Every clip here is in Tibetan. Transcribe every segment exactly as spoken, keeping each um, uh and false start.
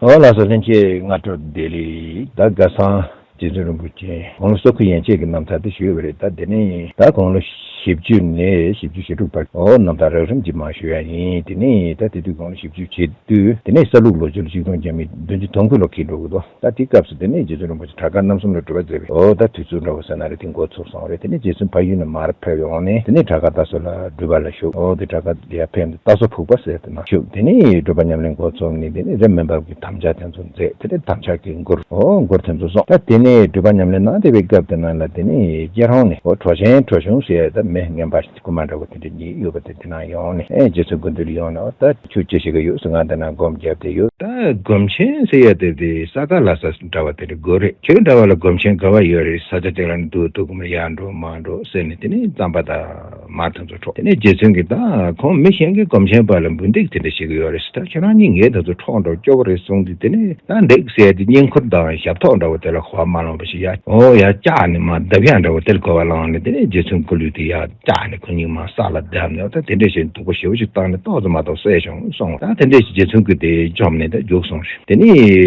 ཨོ་ལགས་སོ། ལྷན་རྒྱས་སྔ་དྲོ་བདེ་ལེགས། ད་ཁ་སང་རྗེ་བཙུན་རིན་པོ་ཆེ་དགུང་ལོ་སོ་དགུ་ཡན་ཆད་ཀྱི་རྣམ་ཐར་དེ་ཞུས་པ་རེད། ད་དེ་ནས་ད་དགུང་ལོ་བཞི་བཅུ་ནས་བཞི་བཅུ་ཞེ་དྲུག་བར་ཨོ་རྣམ་ཐར་རགས་རིམ་གྱིས་མར་ཞུ་ཡ་ཡིན། དེ་ནས་ད་དེ་དུས་དགུང་ལོ་བཞི་བཅུ་བྱེད་དུས་དེ་ནས་ས་ལུག་ལོ་རྒྱུས་ལ་ཆིག་སྟོང་བརྒྱ་མེད་བདུན་ཅུ་དོན་དགུ་ལོ་འཁེལ་འགྲོ་གི་འདུག་ད་དེ་སྐབས་སུ་དེ་ནས་རྗེ་བཙུན་རིན་པོ་ཆེ་གྲྭ་ཁག་རྣམ་གསུམ་ལ་སྒྲུབ་པ་མཛད་པའི་ཨོ་ད་དུས་ཚོད་འདྲ་བོ་ཟེར་ན་རེད། དེ་འགོ་ཚུགས་སོང་རེད། དེ་ནས་རྗེ་བཙུན་ཕ་ཡུལ་ནས་མར་ཕེབས་ཡོང་ནས་དེ་ནས་གྲྭ་ཁག་རྟ་སོ་ལ་སྒྲུབ་པ་ལ་ཞུགས། ཨོ་དེ་གྲྭ་ཁག་ལ་ཡར་ཕེབས་ནས་རྟ་སོ་ཕུག་པ་ཟེར་དེ་ན་ཞུགས། དེ་ནས་སྒྲུབ་པ་ཉམས་ལེན་འགོ་ཚུགས་ནས་དེ་ནས་རབ་མི་འབབ་ཀྱི་དམ་བཅའ་དེ་ཚོ་མཛད། དེ་ནས་དམ་བཅའ་གི་མགུར་ཨོ་མགུར་དེ་ཚོ་གསུངས། ད་དེ་ནས་སྒྲུབ་པ་ཉམས་ལེན་གནང་བསྡད་པའི་སྐབས་དེ་ནང་ལ་དེ་ནས་སྐྱེ་རོང་ནས་ཨོ་གྲོ་ཆེན་གྲོ་ཆུང་ཟེར་ད་མི་རྔན་པ་རྐུན་མ་འདྲ་བོ་དེ་འདྲ་གཉིས་ཡོད་པ་དེ་དེ་ན་ཡོང་ནས་ཨེ་རྗེ་བཙུན་སྐུ་མདུན་ལ་ཡོང་ནས་ཨོ་ད་ཁྱོད་ཅི་ཞིག་གི་ཡོད་ཟེར། ང་འདི་ན་སྒོམ་བརྒྱབ་བསྡད་ཡོད། ད་སྒོམ་ཆེན་ཟེར་ཡ་དེ་དེ་ས་ག་ལ་ས་འདྲ་བ་དེ་འདྲ་དགོས་རེད། ཁྱོད་འདྲ་བ་ལ་སྒོམ་ཆེན་ག་བ་ཡོད་རེད། ས་ཆ་དེ་ལ་ནི་འདུག་འདུག་གི་མ་ཡར་འགྲོ་མར་འགྲོ་ཟེར་ནས་དེ་ནས་རྩམ་པ་དང་མར་དེ་ཚོ་འཕྲོག་དེ་ནས་རྗེ་བཙུན་གྱིས་ད་ཁོང་མི་གཞན་གྱི་སྒོམ་ཆེན་པ་ལ་འབུལ་འདེགས་དེ་འདྲ་བྱེད་ཀྱི་ཡོད་རེད་ཟེར། ད་ཁྱོད་རང་གཉིས་ངས་དེ་ཚོ་འཕྲོག་འགྲོ་སྐྱོ་བོ་རེད་གསུངས་དུས་དེ་ནས་ད་འདེགས་ཟེར་དེ་བསྙེན་བཀུར་དང་ཞབས་ཏོག་འདྲ་བོ་དེ་ལ་གོ་བ་མ་ལོངས་པ་ཞིག་ཡ་ཨོ་ཡ་བཅག་ནས་མར་བརྡབ་ཡ་འདྲ་བོ་དེ་ལ་གོ་བ་བླངས་ནས་དེ་ནས་རྗེ་བཙུན་སྐུ་ལུས་དེ་ཡར་བཅག་ནས་ཁོ་གཉིས་མར་ས་ལ་བརྡབས་ནས་ད་དེ་འདྲས་བྱས་སྡུག་པོ་ཞེ་པོ་ཞིག་བཏང་ནས་ཏོག་ཙམ་མ་གཏོགས་བསད་བྱུང་གསུངས། ད་དེ་འདྲས་བྱས་རྗེ་བཙུན་སྐུ་དེ་འཇོམས་ནས་ད་རྒྱུགས་སོང་ཞིང་། དེ་ནས་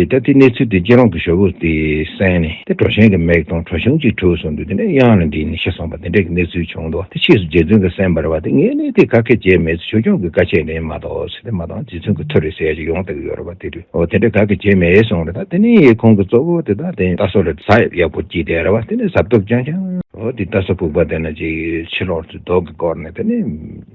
ད་དེ་གནས་ཚུལ་དེ་སྐྱེ་རོང་གི་ཞོ་བོ་དེ་གསན་ནས་དེ་གྲོ་ཆེན་གྱི་མིག་དང་གྲོ་ཆུང་གཅིག་འཁྲུགས་སོང་དུས་དེ་ནས་གཡང་ལ་འདྲིས་ནས་ཤི་སོང་བ་དེ་འདྲས་ཀྱི་གནས་ཚུལ་བྱུང་འདུག་དེ་ཕྱིས་སུ་རྗེ་བཙུན་གྱིས་གསན་པར་བ་དེ་ངས་ནི་དེ་ག་གེ་བྱས་མེད། ཆོས་སྐྱོང་གི་བཀའ་ཆད་ལེན་མ་གཏོགས་ཟེར་དེ་མ་གཏོགས་རྗེ་བཙུན་གྱི་མཐུ་རེད་ཟེར་ཡ་ཞིག་ཡོང་བསྡད་ཀྱི་ཡོད་རེད་བ། དེ་དུས་ཨོ་དེ་འདྲས་ག་གེ་བྱས་མེད་གསུངས་རེད། ད་དེ་ནས་ཁོང་གི་གཙོ་བོ་དེ་ད་དེ་རྟ་སོ་ལ་ཟ་ཡག་པོ་སྐྱིད་བསྡད་རེད་བ། དེ་ནས་ཟ་ལྟོགས་རྐྱང་རྐྱང་། ཨོ་དེ་རྟ་སོ་ཕུག་པ་དེ་ན་ཅིག་ཕྱི་ལོགས་སུ་རྡོ་གིས་བསྐོར་ནས་དེ་ནས་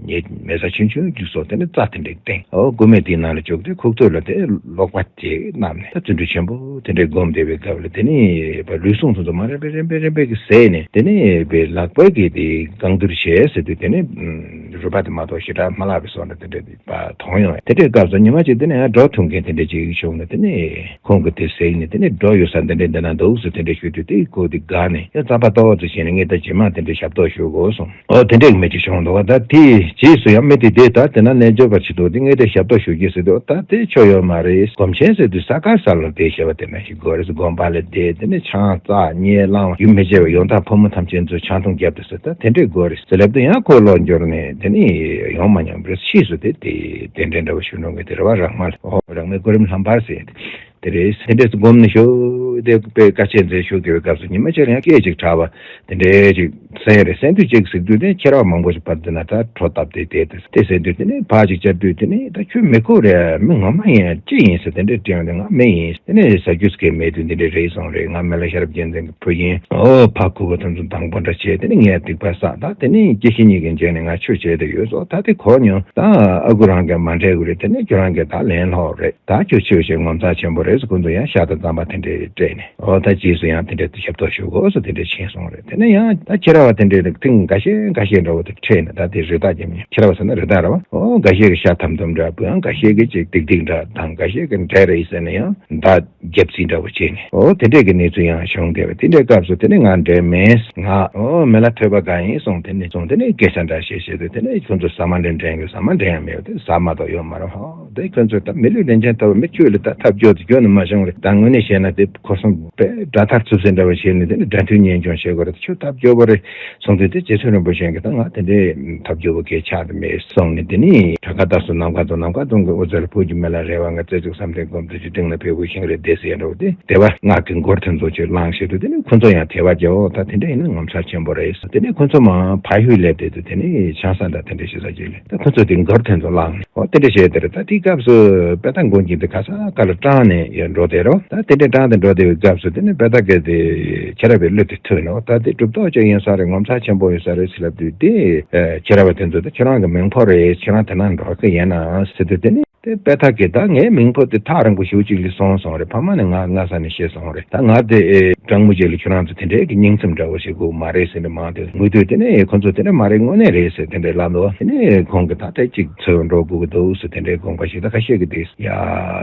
ཉེ་མལ་ས་ཆུང་ཆུང་ཅིག་བཟོ། དེ་ནས་རྩྭ་དེ་འདྲས་བཏིང་། ཨོ་དགུ་མེད་དེའི་ནང་ལ་བཅུག་སྟེ་ཁུག་ཐུག་ལ་དེ་ལོག་པ་དེ་བསྣམས་ནས་ད་བརྩོན་འགྲུས་ཆེན་པོ་དེ་འདྲས་སྒོམ་བསྡད་པའི་སྐབས་ལ་དེ་ནས་ལུས་ཟུངས་དེ་ཚོ་མར་རིམ་པས་རིམ་པས་རིམ་པས་ཀྱིས་ཟད་ནས་དེ་ནས་པའི་ལག་པའི་གི་དེ་རྐང་མཐིལ་ཞེས་ཟེར་དུས་དེ་ནས་རུས་པ་དེ་མ་གཏོགས་ཞེ་དྲག་མ་ལྷག་པའི་བཟོ་འདྲ་དེ་འདྲས་དེ་པ་མཐོང་ཡོང་། དེ་འདྲའི་སྐབས་སུ་ཉི་མ་གཅིག་དེ་ནས་ཡང་སྒྲོ་འཐུང་མཁན་དེ་འདྲ་ཅིག་བྱུང་ནས་དེ་ནས་ཁོང་གིས་དེ་གཟིགས་ནས་དེ་ནས་སྒྲོ་ཡོད་ས་འདི་འདྲའི་འདི་ན་འདུག་ཟེར་དེ་འདྲ་ཞུས་དུས་དེ་ཁོ་དེ་དགའ་ནས་ཡང་རྩམ་པ་ཏོག་ཙམ་བྱས་ནས་ངས་ད་རྗེས་མ་དེ་འདྲའི་ཞབས་ཏོག་ཞུ་དགོས་གསུངས། ཨོ་དེ་འདྲའི་མི་གཅིག་བྱུང་འདུག་བ། ད་དེའི་རྗེས་སུ་ཡང་མི་དེ་དེ་ད་དེ་ན་རྣལ་འབྱོར་པ་ཅིག་འདུག་དེ་ངས་དེ་ཞབས་ཏོག་ཞུ་རྒྱུ་ཟེར་དུས་ད་དེ་ཆོ་ཡོད་མ་རེད། སྒོམ་ཆེན་ཟེར་དུས་ས་དཀར་ས་ལ་བསྡད་ཞེས་པ་དེ་ན་ཞིག་དགོས་རེད། དགོན་པ་ལ་བསྡད་དེ་ནས་ཆང་རྩ་གཉིད་ལངས་ཡུལ་མི་བརྗེད་པ་ཡོན་བདག་ཕོ་མོ་ཐམས་ཅད་ཚོས་ཆང་འཐུང་བརྒྱབ་དུས་ཟེར་ད་དེ་འདྲའི་དགོས་རེད་ཟེར་ལབ་དུས་ཡང་ཁོ་ལོག་འགྱུར་ནས་དེ་ནས་ཡོང་མ་མྱོང་བར་ཕྱིས་སུ་དེ་དེ་གདན་འདྲེན་འདྲ་བོ་ཞུ་འགྲོ་མཁན་དེ་རེད་བ། རག་མ་ལ་ཨོ་རག་མའི་སྐུ་རིམ་ལྷམ་པར་ཟེར་དེ་རེད། དེ་འདྲས་སྒོམ་ནས་ཞོག་དེ་དཔེ་དཀའ་སྤྱད་མཛད་ཞུ་དགོས་པའི་སྐབས་སུ་ཉི་མ་གཅིག་ལ་ཡང་སྐད་ཅིག་གྲགས་པ་དེ་འདྲས་ཅིག་གསན་རེད། གསན་དུས་གཅིག་གཟིགས་དུས་དེ་ཁྱེད་རང་མང་པོ་ཞིག་བར་དུ་ན་ད་བྲོ་བཏབ་སྟེ་བསྡད་དེ་དེ་གསན་དུས་དེ་ནས་ཕར་ཅིག་བཅར་དུས་དེ་ནས་ད་ཁྱོད་མི་ཁོ་རེད། མི་ངོ་མ་ཡིན་ཅི་ཡིན་ཟེར་དེ་འདྲས་དྲིས་ཡོང་དུས་ང་མི་ཡིན། དེ་ནས་ཟ་རྒྱུ་ཟ་མཁན་མེད་དུས་འདི་འདྲས་རེད་གསུངས་རེད། ང་མི་ལ་ཤེས་རབ་རྒྱལ་མཚན་གྱི་བུ་ཡིན། ཨོ་ཕ་ཁུ་བོ་དེ་ཚོ་དང་པོ་འདྲ་བྱས་དེ་ནས་ངས་སྡིག་པ་བསགས། ད་དེ་ནས་སྐྱེ་ཤི་གཉིས་ཀྱི་མཇལ་ནས་ང་ཆོས་བྱས་དེ་ཡོད་སོ། ད་དེ་གོ་མྱོང་། ད་ཨ་ཁུ་རང་གིས་མ་འདྲེས་དགོས་རེད། དེ་ནས་ཁྱོད་རང་གིས་ད་ལན་སློག་རེད། ད་ཁྱོད་ཆོས་བྱེད་ངོ་མཚར་ཆེན་པོ་རེད་ཟེར་ཁོང་ཚོ་ཡང་ཤ་དང་རྩམ་པ་དེ་འདྲས་སྤྲད་ནས་ཨོ་ད་རྗེས་སུ་ཡང་དེ་འདྲས་ཞབས་ཏོག་ཞུ་དགོས་ཟེར་དེ་འདྲས་ཕྱིན་སོང་རེད། དེ་ནས་ཡང་ད་ཁྱེད་ར་བ་དེ་འདྲས་ཐེངས་འགའ་ཤས་འགའ་ཤས་འདྲ་བོ་དེ་འཕྲད་ནས་ད་དེ་རི་དྭགས་ཀྱི་མིང་ཁྱེད་ར་བ་ཟེར་ན་རི་དྭགས་ར་བ་ཨོ་འགའ་ཤས་ཀྱི་ཤ་དམ་དམ་འདྲ་བོ་ཡང་འགའ་ཤས་ཀྱི་ཅིག་ཏིག་ཏིག་འདྲ་དང་འགའ་ཤས་ཀྱི་འདྲ་རེད་ཟེར་ནས་ཡང་ད་རྒྱབ་རྩིས་འདྲ་བོ་བྱས་ནས་ཨོ་དེ་འདྲས་ཀྱི་གནས་ཚུལ་ཡང་བྱུང་བསྡད་པ་དེ་འདྲའི་སྐབས་སུ་དེ་ནས་ང་འདྲེ་མེད་ང་ཨོ་མི་ལ་ཐོས་པ་གང་ཡིན་གསུངས། དེ་ནས་གསུངས་དེ་ནས་སྐད་ཆ་འདྲ་བཤད་བཤད་དུས་དེ་ནས་ཁྱོད་ཚོ་ཟ་མ་འདྲེ་འདྲེན་གི་ཟ་མ་འདྲེན་ཡང་མེད་པ་དེ་ཟ་མ་གཏོགས་ཡོད་མ་རེད། ཧོ་དེ་ཁྱོད་ཚོས་ད་མི་ལུས་ལན་ཅན་ལྟ་བུ་མི་ཁྱོད་ལ་ད་ཐབས་སྐྱོ་དེ་ཁྱོད་ནི་མ་བྱུང་རེད། ད་དངོས་གནས་བཤད་ན་དེ་ཁོ་སང་དཔེ་དགྲ་ཐར་ཚུབ་ཟིན་འདྲ་བ་བྱས་ནས་དེ་ནས་དགྲ་མཐུན་གཉེན་སྐྱོང་བྱེད་དགོས་རེད། ཁྱོད་ཐབས་སྐྱོ་པོ་རེད། སོང་དུས་དེ་རྗེ་བཙུན་རིན་པོ་ཆེ་གིས་ད་ང་དེ་འདྲའི་ཐབས་སྐྱོ་བོ་གས་ཆགས་དེ་མེད་གསུངས་ནས་དེ་ནས་གྲངས་ཀ་ལྟ་སོ་ནམ་མཁའ་དང་ནམ་མཁའ་དང་གི་འོད་ཟེར་བོད་ཀྱི་མི་ལ་རེ་བ་ང་རྩེ་གཅིག་བསམ་གཏན་སྒོམ་དུ་ཇི་སྟེང་ན་ཕེབས་དགོས་ཤིང་རེ་བདེ་ཟེར་ཡ་འདྲ་བོ་དེ་དེ་བ་ངག་གི་མགུར་དེ་ཚོ་ཅིག་བླངས་བྱེད་དུས་དེ་ནས་ཁོ་ཚོ་ཡང་དེ་བ་རྒྱལ་བོ་ད་དེ་འདྲ་ཡིན་ན་ངོ་མཚར་ཆེན་པོ་རེད། དེ་ནས་ཁོ་ཚོ་མ་ཕ་ཡུལ་སླེབས་དེ་དུས་དེ་ནས་ཆང་ས་འདྲ་དེ་འདྲ་ཞིག་ས་ཅིག་ལས་ད་ཁོ་ཚོ་དེ་མགུར་དེ་ཚོ་བླངས་ནས་འོ་དེ་འདྲ་བྱས་དེ་རེད། ད་དེའི་སྐབས་སུ་དཔལ་ཐང་དགོན་གྱི་དེ་ག་ས་ག་ལ་དྲངས་ནས་ཡར་འགྲོ་དེ་རོ། ད་དེ་འདྲ་དྲངས་ཏེ་འགྲོ་དེ་བའི་སྐབས་སུ་དེ་ནས་དཔལ་ཐང་གི་དེ་ཁྱེད་ར་བའི་གླུ་དེ་ཐོས་ནོ། ད་དེ་གྲུབ་ཐོབ་ཅིག་ཡིན་ས་རེད། ངོ་མཚར་ཆེན་པོ་ཡིན་ས་རེད་ཟེར་ལབ་དུས་དེ་ཁྱེད་ར་བ་དེ་ཚོ་དེ་ཁྱོད་རང་གི་མིང་ཕོ་རེད། ཁྱེད་རང་དེ་ན་འགྲོ་གི་ཡིན་ན་ཟེར་དུས་དེ་ནས་དེ་དཔལ་ཐང་གིས་ད་ངའི་མིང་ཕོ་དེ་ཐག་རིང་པོ་ཞེ་པོ་ཅིག་ལ་སོང་སོང་རེད། ཕ་མ་ནི་ང་སྔ་ས་ནས་ཤི་སོང་རེད། ད་ང་དེ་ཨེ་སྤྲང་མོ་ཅིག་ལ་ཁྱོད་རང་ཚོ་དེ་འདྲའི་གི་སྙིང་རྩིས་འདྲ་བོ་ཞིག་དགོས་མ་རེད་ཟེར་ནས་མང་དེ་ངུ་དུས་དེ་ནས་ཁོ་ཚོ་དེ་འདྲ་མ་རེད་དངོས་གནས་རེད་ཟེར་དེ་འདྲའི་ལབ་འདུག་དེ་ནས་ཁོང་གིས་ད་ཐེངས་གཅིག་ཚུར་འགྲོ་དགོས་ཀྱི་འདུག་ཟེར་དེ་འདྲའི་དགོངས་པ་ཞིག་ད་ཁ་ཤས་ཀྱིས་དེ་ཡ་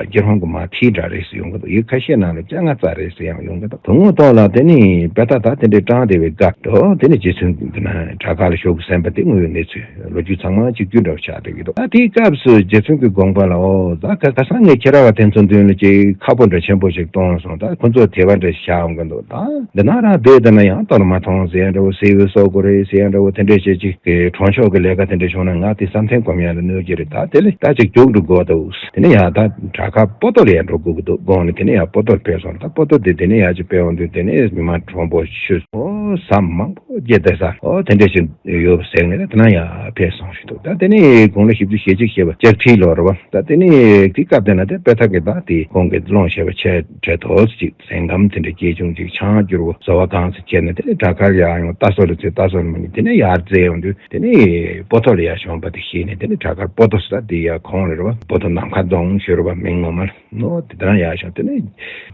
སྐྱེ་ཧོང་གི་མ་ཐིག་འདྲ་རེད་ཟེར་ཡོང་གི་འདུག་ཡིག་ཁ་ཤས་ནང་ལ་ལྕགས་རྔ་རྩ་རེད་ཟེར་ཡང་ཡོང་གི་འདུག་དོན་དངོས་ཐོག་ལ་དེ་ནི་དཔེ་ད་ད་དེ་འདྲའི་གྲངས་དེ་བའི་དགའ་འགྲོ་དེ་ནི་རྗེ་བཙུན་འདི་ན་གྲྭ་ཁག་ལ་ཞོག་གི་གསན་པ་དེ་དངོས་ཡོད་གནས་ཚུལ་ལོ་རྒྱུས་ཚང་མ་གཅིག་གྱུར་འདྲ་བ་ཆགས་བསྡད་ཀྱི་འདུག་ད་དེའི་སྐབས་སུ་རྗེ་བཙུན་གྱི་དགོངས་པ་ ལའོ། ད་ཁ་ཁ་སང་ངས་ཁྱེད་རང་བ་དེ་ཚོ་མདུན་ལ་ཅིག་ཁ་ཕོ་འདྲ་ཆེན་པོ་ཞིག་གཏོང་སོང་། ད་ཁོ་ཚོ་དེ་བ་འདྲ་བཞག་འོང་གི་འདུག་ད་འདི་ན་རང་བསྡད་དེ་ན་ཡང་གཏོར་མ་ཐོང་ཟེར་ཡ་འདྲ་བོ། སེའུ་སོག་པོ་རེད་ཟེར་ཡ་འདྲ་བོ། དེ་འདྲས་བྱས་ཅིག་གི་གྲོང་ཆོག་གི་ལས་ཀ་དེ་འདྲས་བྱུང་ན་ང་དེ་བསམ་གཏན་སྒོམ་ཡ་ལ་གནོད་ཀྱི་རེད། ད་དེ་ལས་ད་ཅིག་རྒྱུགས་འགྲོ་དགོས་འདུག་དེ་ནས་ཡང་ད་དྲག་ཁ་པོ་ཏོ་ལ་ཡང་འགྲོ་དགོས་ཀྱི་འདུག་དགོངས་ནས། དེ་ནས་ཡང་པོ་ཏོར་ཕེབས་སོང་། ད་པོ་ཏོ་དེ་དེ་ནས་ཡང་ཅིག་ཕེབས་འོང་དུས་དེ་ནས་མི་མང་དྲོན་པོ་ཆུ་ཨོ་ཟམ་མང་པོ་བརྒྱད་དེ་ས་ཨོ་དེ་འདྲས་ཞིག་ཡོད་ཟེར་ནས་དེ་ན་ཡང་ཕེབས་སོང་ཞིག་འདུག་ད་དེ་ནས་དགུང་ལོ་བཞི་བཅུ་ཞེ་གཅིག་བྱས་པ་ལྕགས་ཁྲི་ལོ་རེད་བ། ད་དེ་ནས་དེ་སྐབས་དེ་ན་དེ་དཔེ་ཐག་གི་ད་དེ་ཁོང་གི་སློང་བྱས་པ་ཆེ་གྲས་ཐོག་ཅིག་སེང་སྐམ་དེ་འདྲ་སྐྱེས་ཆུང་ཅིག་ཆང་བསྐྱུར་བོ་བཟོ་བ་གང་ཟེར་བྱས་ནས་དེ་ནས་དྲག་ཁར་ཡར་ཡོང་། རྟ་སོ་ལ་ཚུད། རྟ་སོ་ལ་མ་ཉིད་དེ་ནས་ཡར་འཛེགས་ཡོང་དུས་དེ་ནས་པོ་ཏོ་ལ་ཡར་བྱོན་པ་དེ་ཤེས་ནས་དེ་ནས་དྲག་ཁར་པོ་ཏོ་ཟེར་ད་དེ་ཡར་ཁོང་རེད་བ། པོ་ཏོ་ནམ་མཁའ་རྫོང་ཞུ་རེད་བ། མིང་ངོ་མ་ནོ་དེ་དང་ཡར་བྱོན། དེ་ནས་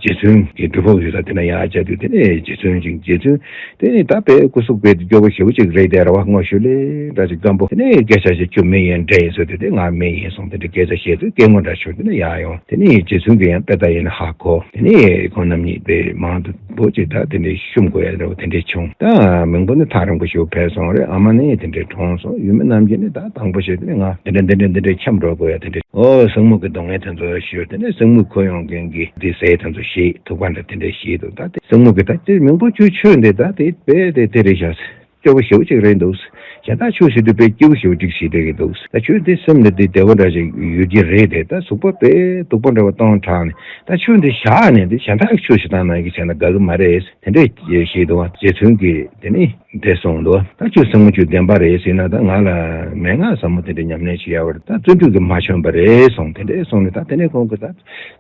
རྗེ་བཙུན་གྱི་སྒྲུབ་ཕུག་ཡོད་ས་དེ་ན་ཡར་བཅར་དུས་དེ་ནས་རྗེ་བཙུན་ཅིག་རྗེ་བཙུན་དེ་ནས་ད་དཔེ་སྐུ་གཟུགས་དཔེ་སྐྱོ་པོ་ཞེ་པོ་ཅིག་རེད་དེ་ར་བ། སྔོ་ཤུ་ལེ་འདྲ་ཅིག་སྐམ་པོ། དེ་ནས་སྐད་ཆ་ཞིག་ཁྱོད་མི་ཡིན་འདྲ་ཡིན་ཟེར་དུས་དེ་ང་མི་ཡིན་གསུངས། དེ་འདྲ་སྐད་ཆ་བཤད་དུས་སྐད་ངོ་འདྲ་ཞིག་དེ་ནས་ཡར་ཡོང་། དེ་ནས་རྗེ་བཙུན་གྱིས་ཡང་དཔེ་ལྟ་ཡིན་ན་ཧ་གོ། དེ་ནས་ཁོང་རྣམ་གཉིས་དཔེ་མང་དུ་པོ་ཅིག་ད་དེ་འདྲའི་ཤུམ་དགོས་ཡ་འདྲ་བོ་དེ་འདྲའི་བྱུང་། ད་མིང་པོ་ནི་ཐག་རིང་པོ་ཞིག་ཕེབས་སོང་རེད། ཨ་མ་ནི་དེ་འདྲའི་གྲོངས་སོང་། ཡུལ་མི་རྣམས་ཀྱིས་ནི་ད་དང་པོ་བྱས་དེ་ནས་ང་དེ་འདྲ་དེ་འདྲ་དེ་འདྲའི་འཁྱམས་འགྲོ་དགོས་ཡ་དེ་འདྲའི་ཨོ་སྲིང་མོ་གི་སྡུག་བསྔལ་དེ་ཚོ་ཞུས། དེ་ནས་སྲིང་མོས་ཁོ་ཡོང་མཁན་གྱི་དེ་ཟས་དེ་ཚོ་བཞེས། ཐུག་པ་འདྲ་དེ་འདྲ་བཞེས་འདུག་ད་དེ་སྲིང་མོ་གི་ད་དེ་མིང་པོ་ཁྱོད་ཆོས་འདི་ད་དེ་དཔེ་དེ་དེ་རེད་ཤག་སྐྱོ་པོ་ཞེ་པོ་ཅིག་རེད་འདུག་གཞན་དག་ཆོས་ཟེར་དུས་དཔེ་སྐྱིད་པོ་ཞེ་པོ་ཅིག་བྱེད་བསྡད་ཀྱི་འདུག་ད་ཁྱོད་འདི་སེམས་ལ་འདི་བདེ་བོ་འདྲ་ཞིག་ཡོད་ཀྱི་རེད་དེ། ད་གཟུགས་པོ་དཔེ་སྡུག་པོ་འདྲ་བ་གཏོང་དྲགས་ནས་ད་ཁྱོད་འདི་བཞག་ནས་འདི་གཞན་དག་གི་ཆོས་ཞིག་བཏང་གནང་གི་བྱས་ན་དགའ་གི་མ་རེད། དེ་འདྲས་ཞེས་འདུག་བ། རྗེ་བཙུན་གྱིས་དེ་ནི་འདི་གསུངས་འདུག་ད་ཁྱོད་སེམས་ངོ་ཆུ་བདེན་པ་རེད་ཟེར་ན་ད་ང་ལ་མན་ངག་ཟབ་མོ་དེ་འདྲ་ཉམས་ལེན་བྱེད་ཡག་པ་རེད། ད་བརྩོན་འགྲུས་ཀྱིས་མ་བྱོན་པ་རེད་གསུངས། དེ་འདྲས་གསུངས་ནས་ད་དེ་ནས་ཁོང་གིས་ད་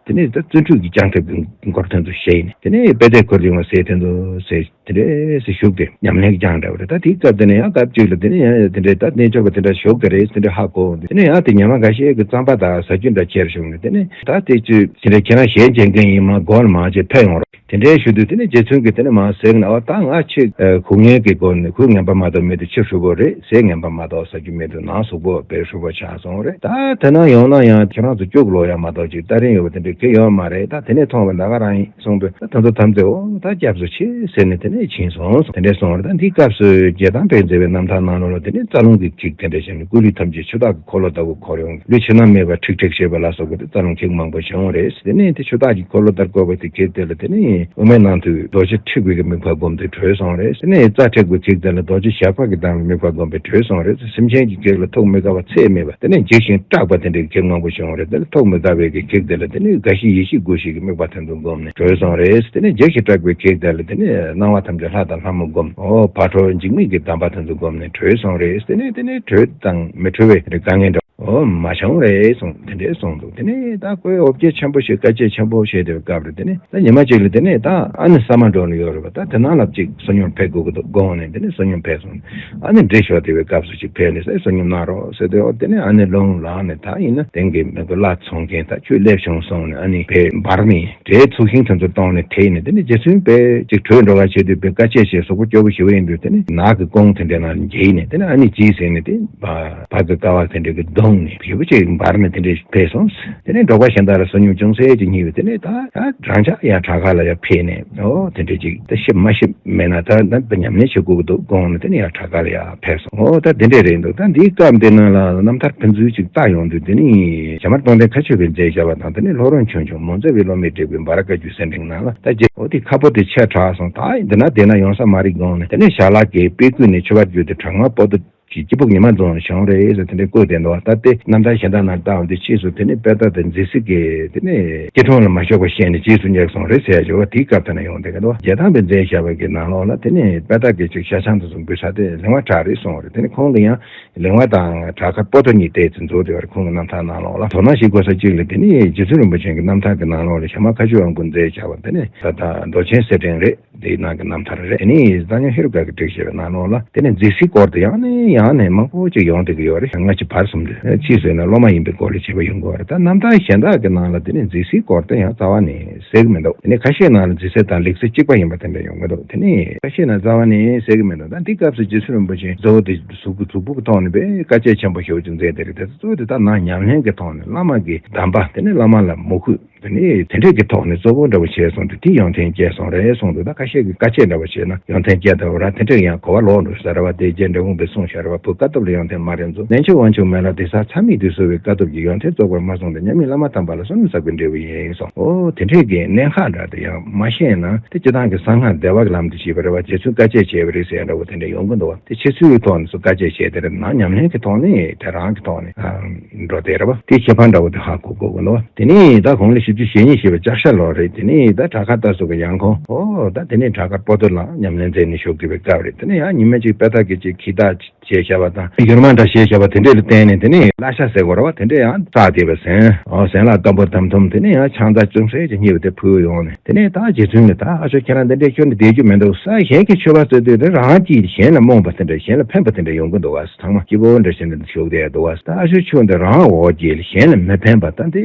དེ་ནས་ད་བརྩོན་འགྲུས་ཀྱི་བྱང་ཐབས་ཀྱི་སྐོར་དེ་ཚོ་བཤད་ཡིན། དེ་ནས་དཔེ་དེབ་ཁོ་རིང་བ་ཟེར་དེ་ཚོ་ཟེར། དེ་འདྲས་སེ་བཞུགས་ཏེ་ཉམས་ལེན་སྦྱངས་འདྲ་བ་རེད། ད་དེའི་སྐབས་དེ་ནས་ཡང་སྐབས་གཅིག་ལ་དེ་ནས་ཡང་དེ་འདྲས་ད་རྣལ་འབྱོར་པ་དེ་འདྲ་ཞོགས་ཀྱི་རེད་ཟེར་འདྲ་ཧ་གོ། དེ་ནས་ཡང་དེ་ཉི་མ་འགའ་ཤས་ཀྱི་རྩམ་པ་དང་ཟ་རྒྱུ་འདྲ་ཁྱེར་བྱུང་ནས། དེ་ནས་ད་དེ་ཅི་དེ་འདྲས་ཁྱེད་རང་ཞལ་མཇལ་མཁན་ཡིན་མ་དགོངས་མ་བྱེད་ཕེབས་ཡོང་རོགས། དེ་འདྲས་ཞུ་དུས་དེ་ནས་རྗེ་བཙུན་གྱིས་དེ་ནས་མ་ཟེར་ན། ཨོ་ད་ང་ཆེས་ཁུ་ངན་གྱི་སྒོ་ནས་ཁུ་ངན་པ་མ་གཏོགས་མེད་དུ་ཕྱི་ཧྲུལ་པོ་རེད། ཟས་ངན་པ་མ་གཏོགས་ཟ་རྒྱུ་མེད་དུ་ནང་གཟུགས་པོ་དཔེ་ཧྲུལ་པོ་ཆགས་སོང་རེད། ད་དེ་ན་ཡོང་ན་ཡང་ཁྱེད་རང་ཚོ་སྐྱུག་ལོག་ཡ་མ་གཏོགས་ཅིག་ལྟ་རིན་ཡོད་པ་དེ་འདྲས་གི་ཡོད་མ་རེད། ད་དེ་ནས་མཐོང་བ་ད་ག་རང་ཡིན་གསུངས་དུས་ད་དེ་ཚོ་དམ་ཚིག་ཨོ་ད་སྐྱབས་སུ་མཆི་ཟེར་ནས་དེ་ནས་ཕྱིན་སོང་། དེ་འདྲས་སོང་བ་རེད། ད་འདིའི་སྐབས་སུ་རྒྱལ་ཐང་པས་མཛད་པའི་རྣམ་ཐར་ནང་ལོགས་ལ་དེ་ནས་རྩ་རླུང་གི་ཚིག་དེ་འདྲས་བྱས་ནས། སྐུ་ལུས་ཐམས་ཅད་ཆུ་དྭགས་ཀྱི་འཁོར་ལོ་ལྟ་བུ་འཁོར་ཡོང་། ལུས་ཕྱི་ནང་མེད་པར་ཁྲིག་ཁྲིག་བྱེད་པ་ལ་སོགས་པའི་དེ་རྩ་རླུང་ཚིག་མང་པོ་བྱུང་བ་རེད། དེ་ནས་དེ་ཆུ་དྭགས་ཀྱི་འཁོར་ལོ་ལྟར་བཀོད་པ་དེ་ཚིག་དེ་ལ་དེ་ནས་དབུ་མའི་ནང་དུ་རྡོ་རྗེ་འཁྲིགས་པའི་གི་དམིགས་པ་བསྒོམས་ཏེ་གྲོལ་སོང་རེད། དེ་ནས་རྩ་འཁྲིགས་པའི་ཚིག་དེ་ལ་རྡོ་རྗེ་ཞགས་པ་གི་གདངས་ལ་དམིགས་པ་བསྒོམས་པས་གྲོལ་སོང་རེད། སེམས་ཅན་གྱི་ཚིག་ལ་ཐུགས་མི་དགའ་བ་ཚད་མེད་པ། དེ་ནས་འཇིགས་ཤིང་སྐྲག་པ་དེ་འདྲའི་ཚིག་མང་པོ་བྱུང་བ་རེད། དེ་ལ་ཐུགས་མི་དགའ་བའི་གི་ཚིག་དེ་ལ་དེ་ནས་དགའ་བཞི་ཡེ་ཤེས་དགུ་ཞིག་གི་དམིགས་པ་དེ་ཚོ་བསྒོམས་ནས་གྲོལ་སོང་རེད། དེ་ནས་འཇིགས་ཤིང་སྐྲག་པའི་ཚིག་དེ་ལ་དེ་ནས་སྣང་བ་ཐམས་ཅད་ལྷ་དང་ལྷ་མོ་བསྒོམས། ཨོ་བར་ཁྲོ་འཇིགས་མེད་ཀྱི་གདམས་པ་དེ་ཚོ་བསྒོམས་ནས་གྲོལ་སོང་རེད། དེ་ནས་དེ་ནས་གྲོལ་དང་མི་གྲོལ་བའི་དཀའ་ངལ་འདྲ་ཨོ་མ་བྱུང་རེད་གསུངས། དེ་འདྲས་གསུངས་འདུག་དེ་ནས་ད་ཁོས་འོ་བརྒྱལ་ཆེན་པོ་ཞིག་དཀའ་སྤྱད་ཆེན་པོ་བྱས་བསྡད་པའི་སྐབས་རེད། དེ་ནས་ད་ཉི་མ་གཅིག་ལ་དེ་ནས་ད་ཨ་ནི་ས་མ་འགྲོ་ནས་ཡོད་རེད་པ། ད་དེ་ནང་ལ་གཅིག་བསོད་སྙོམས་ཕེབས་དགོས་ཀྱི་འདུག་དགོངས་ནས་དེ་ནས་བསོད་སྙོམས་ཕེབས་སོང་། ཨ་ནི་འདྲེ་ཤོར་བསྡད་པའི་སྐབས་སུ་ཅིག་ཕེབས་ནས་ས་བསོད་སྙོམས་གནང་རོགས་ཟེར་དུས། ཨོ་དེ་ནས་ཨ་ནི་ལུང་ལངས་ནས་ད་ཡིན་ན་དེང་གི་མི་དགོས་བླ་ཚོང་མཁན་ད་ཁྱོད་སླེབས་བྱུང་གསུངས་ནས། ཨ་ནི་ཕེབས་འབར་ནས་འདྲེའི་ཚུགས་ཤིང་དེ་ཚོ་གཏོང་ནས་ཐེག་ནས། དེ་ནས་རྗེ་བཙུན་པས་ཅིག་བྲོས་འགྲོ་ག་བྱེད་དུས་པས་དཀའ་སྤྱད་བྱས་གཟུགས་པོ་སྐྱོ་པོ་ཞེ་པོ་ཡིན་དུས། དེ་ནས་ནགས་ཀྱི་ཀོང་དེ་འདྲའི་ནང་ལ་འགྱེལ་ནས། དེ་ནས་ཨ་ནི་གྱིས་ཟེར་ནས་དེ་བ་བ་གི་ཀ་བ་དེ་འདྲ་གི་བརྡུངས་ནས་ཞེ་པོ་ཅིག་འབར་ནས་དེ་འདྲ་ཕེབས་སོང་། དེ་ནས་འབྲོག་པ་གཞན་དག་ལ་བསོད་སྙོམས་ཅུང་ཟད་ཅིག་བསྙིལ་བས། དེ་ནས་ད་ད་རང་ཅག་ཡང་བྲག་དཀར་ལ་ཡང་ཕེབས་ནས། ཨོ་དེ་འདྲ་ཅིག་ད་ཤི་མ་ཤི་མེད་ན་ད་ད་ཉམས་ལེན་བྱེད་དགོས་ཀྱི་འདུག་དགོངས་ནས། དེ་ནས་ཡང་བྲག་དཀར་ལ་ཡང་ཕེབས་སོང་། ཨོ་ད་དེ་འདྲས་རེད་འདུག་ད་འདིའི་སྐབས་འདི་ནང་ལ་རྣམ་ཐར་ཕན་ཚུན་ཅིག་བལྟ་ཡོང་དུས། དེ་ནས་ཞྭ་དམར་གདོང་ལྡན་མཁའ་སྤྱོད་པས་མཛད་བཞག་པ་དང་། དེ་ནས་ལྷོ་རོང་ཆོས་འབྱུང་མོ་མཛད་པའི་སློབ་མའི་འབྲས་བུའི་འབར་དཀར་རྒྱུད་གསེར་ཕྲེང་ནང་ལ་ད་རྗེ་ཨོ་དེ་ཁ་པོ་དེ་ཆེ་དྲགས་སོང་། ད་འདི་ན་བསྡད་ན་ཡོང་ས་མ་རེད་དགོངས་ནས། དེ་ནས་ཞྭ་ལག་གི་དཔེ་བརྐོས་ནས་ཆུ་བར་བརྒྱུད་དེ་བྲག་དམར་པོ་ཏོ་གི་སྐྱིད་པོ་ཉི་མ་རྫོང་ལ་བྱུང་རེད་ཟེར་དེ་འདྲའི་བཀོད་བསྡད་འདུག་ད་དེ་རྣམ་ཐར་གཞན་དག་ནང་བལྟ་འོང་དུས་ཕྱིས་སུ་དེ་ནས་དཔལ་ལྡན་མཛེས་སེང་གེས་དེ་ནས་སྐྱིད་གྲོང་ལ་མ་ཞོག་པ་བཤད་ནས་རྗེས་སུ་བསྙེགས་སོང་རེད་ཟེར་ཡ་ཅིག་ཡོད་པ་དེའི་སྐབས་དེ་ན་ཡོང་བསྡད་ཀྱི་འདུག་རྒྱལ་ཐང་པས་མཛད་བཞག་པའི་གི་ནང་ལོགས་ལ་དེ་ནས་དཔལ་ལྡན་གྱི་ཅིག་ཤ་ཆང་དེ་ཚོ་འབུལ་ས་དེ་ལེགས་མ་དྲགས་རེད་གསུངས་པ་རེད། དེ་ནས་ཁོང་གིས་ཡང་ལེགས་མ་དང་བྲག་དཀར་པོ་ཏོ་གཉིས་བལྟས་ཚེ་མཛོད་དེ་བར་ཁོང་གི་རྣམ་ཐར་ནང་ལོགས་ལ་དོ་སྣང་ཞིག་དགོས་ས་གཅིག་ལ། དེ་ནས་རྗེ་བཙུན་རིན་པོ་ཆེ་གི་རྣམ་ཐར་གྱི་ནང་ལོགས་ལ་ཞྭ་དམར་མཁའ་སྤྱོད་དབང་པོས་མཛད་བཞག་པ་དེ་ནས་ད་ལྟ་མདོ་ཆེན་གསེར་ཕྲེང་རེད། དེའི་ནང་གི་རྣམ་ཐར་རེད། དེ་ནས་བསྟན་སྐྱོང་ཧེ་རུ་ཀ་གིས་བསྒྲིགས་བཞག་པའི་ནང་ལོགས་ལ་དེ་ནས་མཛེས་སེང་སྐོར་དེ་ཡང་ནས་ཡང་ནས་མང་པོ་ཅིག་ཡོང་བསྡད་ཀྱི་ཡོད་རེད། སྔ་ཕྱི་བར་གསུམ་དུ་ཕྱིས་སུ་ཡིན་ན་སློབ་མ་ཡིན་པའི་སྐོར་ལ་བྱས་པ་ཡོང་གི་ཡོད་རེད། ད་རྣམ་ཐར་གཞན་དག་གི་ནང་ལ་དེ་ནས་མཛེས་སེང་སྐོར་དེ་ཡང་རྩ་བ་ནས་གསལ་གྱི་མི་འདུག་དེ་ནས་ཁ་ཤས་ནང་ལ་མཛེས་སེང་དང་ལེགས་སེང་གཅིག་པ་ཡིན་པ་དེ་འདྲ་ཡོང་གི་འདུག་དེ་ནས་ཁ་ཤས་ནང་རྩ་བ་ནས་གསལ་གྱི་མི་འདུག་ད་འདི་སྐབས་སུ་རྗེ་བཙུན་རིན་པོ་ཆེ་གཙོ་བོ་དེ་གཟུགས་ཀྱི་གཟུགས་པོ་གི་ཐོག་ནས་དཔེ་དཀའ་སྤྱད་ཆེན་པོ་ཞེ་པོ་ཅིག་མཛད་དེ་རེད། དེ་ཚོ་གཙོ་བོ་དེ་ད་ནང་ཉམས་ལེན་གྱི་ཐོག་ནས་བླ་མ་གི་གདམས་པ་དེ་ནས་བླ་མ་ལ་མོས་གུས། ནི་དེ་འདྲས་ཀྱི་ཐོག་ནས་གཙོ་བོ་འདྲ་བོ་བྱས་སོང་དུས་དེ་ཡོན་ཏན་སྐྱེས་སོང་རེད་གསུངས་འདུག་ད་ཁ་ཤས་ཀྱིས་དཀའ་སྤྱད་འདྲ་བོ་བྱས་ན་ཡོན་ཏན་སྐྱེས་འདྲ་བོ་ར། དེ་འདྲས་ཡང་གོ་བ་ལོག་འགྲོ་ས་རེད་བ། དེ་རྗེ་འབྲི་གུང་པས་གསུངས་བཞག་རེད་བ། བུ་དཀའ་ཐུབ་ལ་ཡོན་ཏན་མ་རེད་མཛོད། ནན་ཆེ་དབང་ཕྱུག་མེད་ལ་དེ་ས་ཚ་མིག་ཏུ་གསོ་བའི་དཀའ་ཐུབ་ཀྱི་ཡོན་ཏན་རྫོགས་པར་མ་སོང་སྟེ། མཉམ་མེད་བླ་མ་དམ་པ་ལ་བསོད་ནམས་བསགས་པའི་འབྲས་བུ་ཡིན་གསུངས། ཨོ་དེ་འདྲས་ཀྱི་གནད་འགག་འདྲ་དེ་ཡང་མ་ཤེས་ན་དེ་སྤྱི་བཏང་གི་གསང་སྔགས་བདེ་བ་གི་ལམ་དུ་ཤེས་པ་རེད་བ། རྗེ་བཙུན་དཀའ་སྤྱད་བྱས་པ་རེད་ཟེར་ཡ་འདྲ་བོ་དེ་འདྲས་ཡོང་གི་འདུག་བ། དེ་ཕྱི་ཚུལ་གྱི་ཐོག་ནས་སུ་དཀའ་སྤྱད་བྱས་དེ་རེད་ན་ཉམས་ལེན་གྱི་ཐོག་ནས་དེ་རང་གི་ཐོག་ནས་ཨ། འགྲོ་བསྡད་རེད་བ། དེའི་ཁྱད་པར་འདྲ་བོ་དེ་ཧ་གོ་དགོས་ཀྱི་འདུག་བ། དེ་ནས་ད་དགུང་ལོ་བཞི་བཅུ་ཞེ་གཉིས་བཞེས་པ་ལྕགས་ཤར་ལོ་རེད། དེ་ནས་ད་བྲག་དཀར་རྟ་ཟུར་གྱི་ཡང་ཁོང་ཨོ་ད་དེ་ནས་བྲག་དཀར་པོ་ཏོ་ལ་ཉམས་ལེན་མཛད་ནས་བཞུགས་བསྡད་པའི་སྐབས་རེད། དེ་ནས་ཡང་ཉི་མ་གཅིག་དཔེ་ཐག་གི་གཅིག་གི་ད་བྱས་བཞག་པ་དང་ཡུར་མ་འདྲ་བྱས་བཞག་པ་དེ་འདྲས་ལ་བརྟེན་ནས་དེ་ནས་བརླ་ཤ་ཟེར་དགོས་རེད་བ། དེ་འདྲས་ཡང་བཙགས་བསྡད་པའི་ཟན་ཨོ་ཟན་ལ་སྐམ་པོ་དམ་དུམ་དེ་ནས་ཡང་ཆང་ཚྭ་ཅུང་ཟད་ཅིག་རྙིད་པ་དེ་ཕུལ་ཡོང་ནས། དེ་ནས་ད་རྗེ་བཙུན་གྱིས་ད་ཨ་ཅོ་ཁྱེད་རང་འདི་འདྲས་ཁྱོན་ནས་བསྡད་རྒྱུ་མི་འདུག་ས། གཞན་གྱི་མཆོད་པ་ཟེར་དུས་དེ་རང་གིས་གཞན་ལ་རྨོངས་པ་དེ་འདྲ་གཞན་ལ་ཕན་པ་དེ་འདྲ་ཡོང་གི་འདུག་བ། ཚང་མ་སྐྱིད་པོ་འདྲ་བྱས་ནས་བཞུགས་བསྡད་འདུག་བ། ད་ཨ་ཅོ་ཁྱོད་འདི་རང་འོག་གི་གཞན་ལ་མི་ཕན་པ་ད་འདི་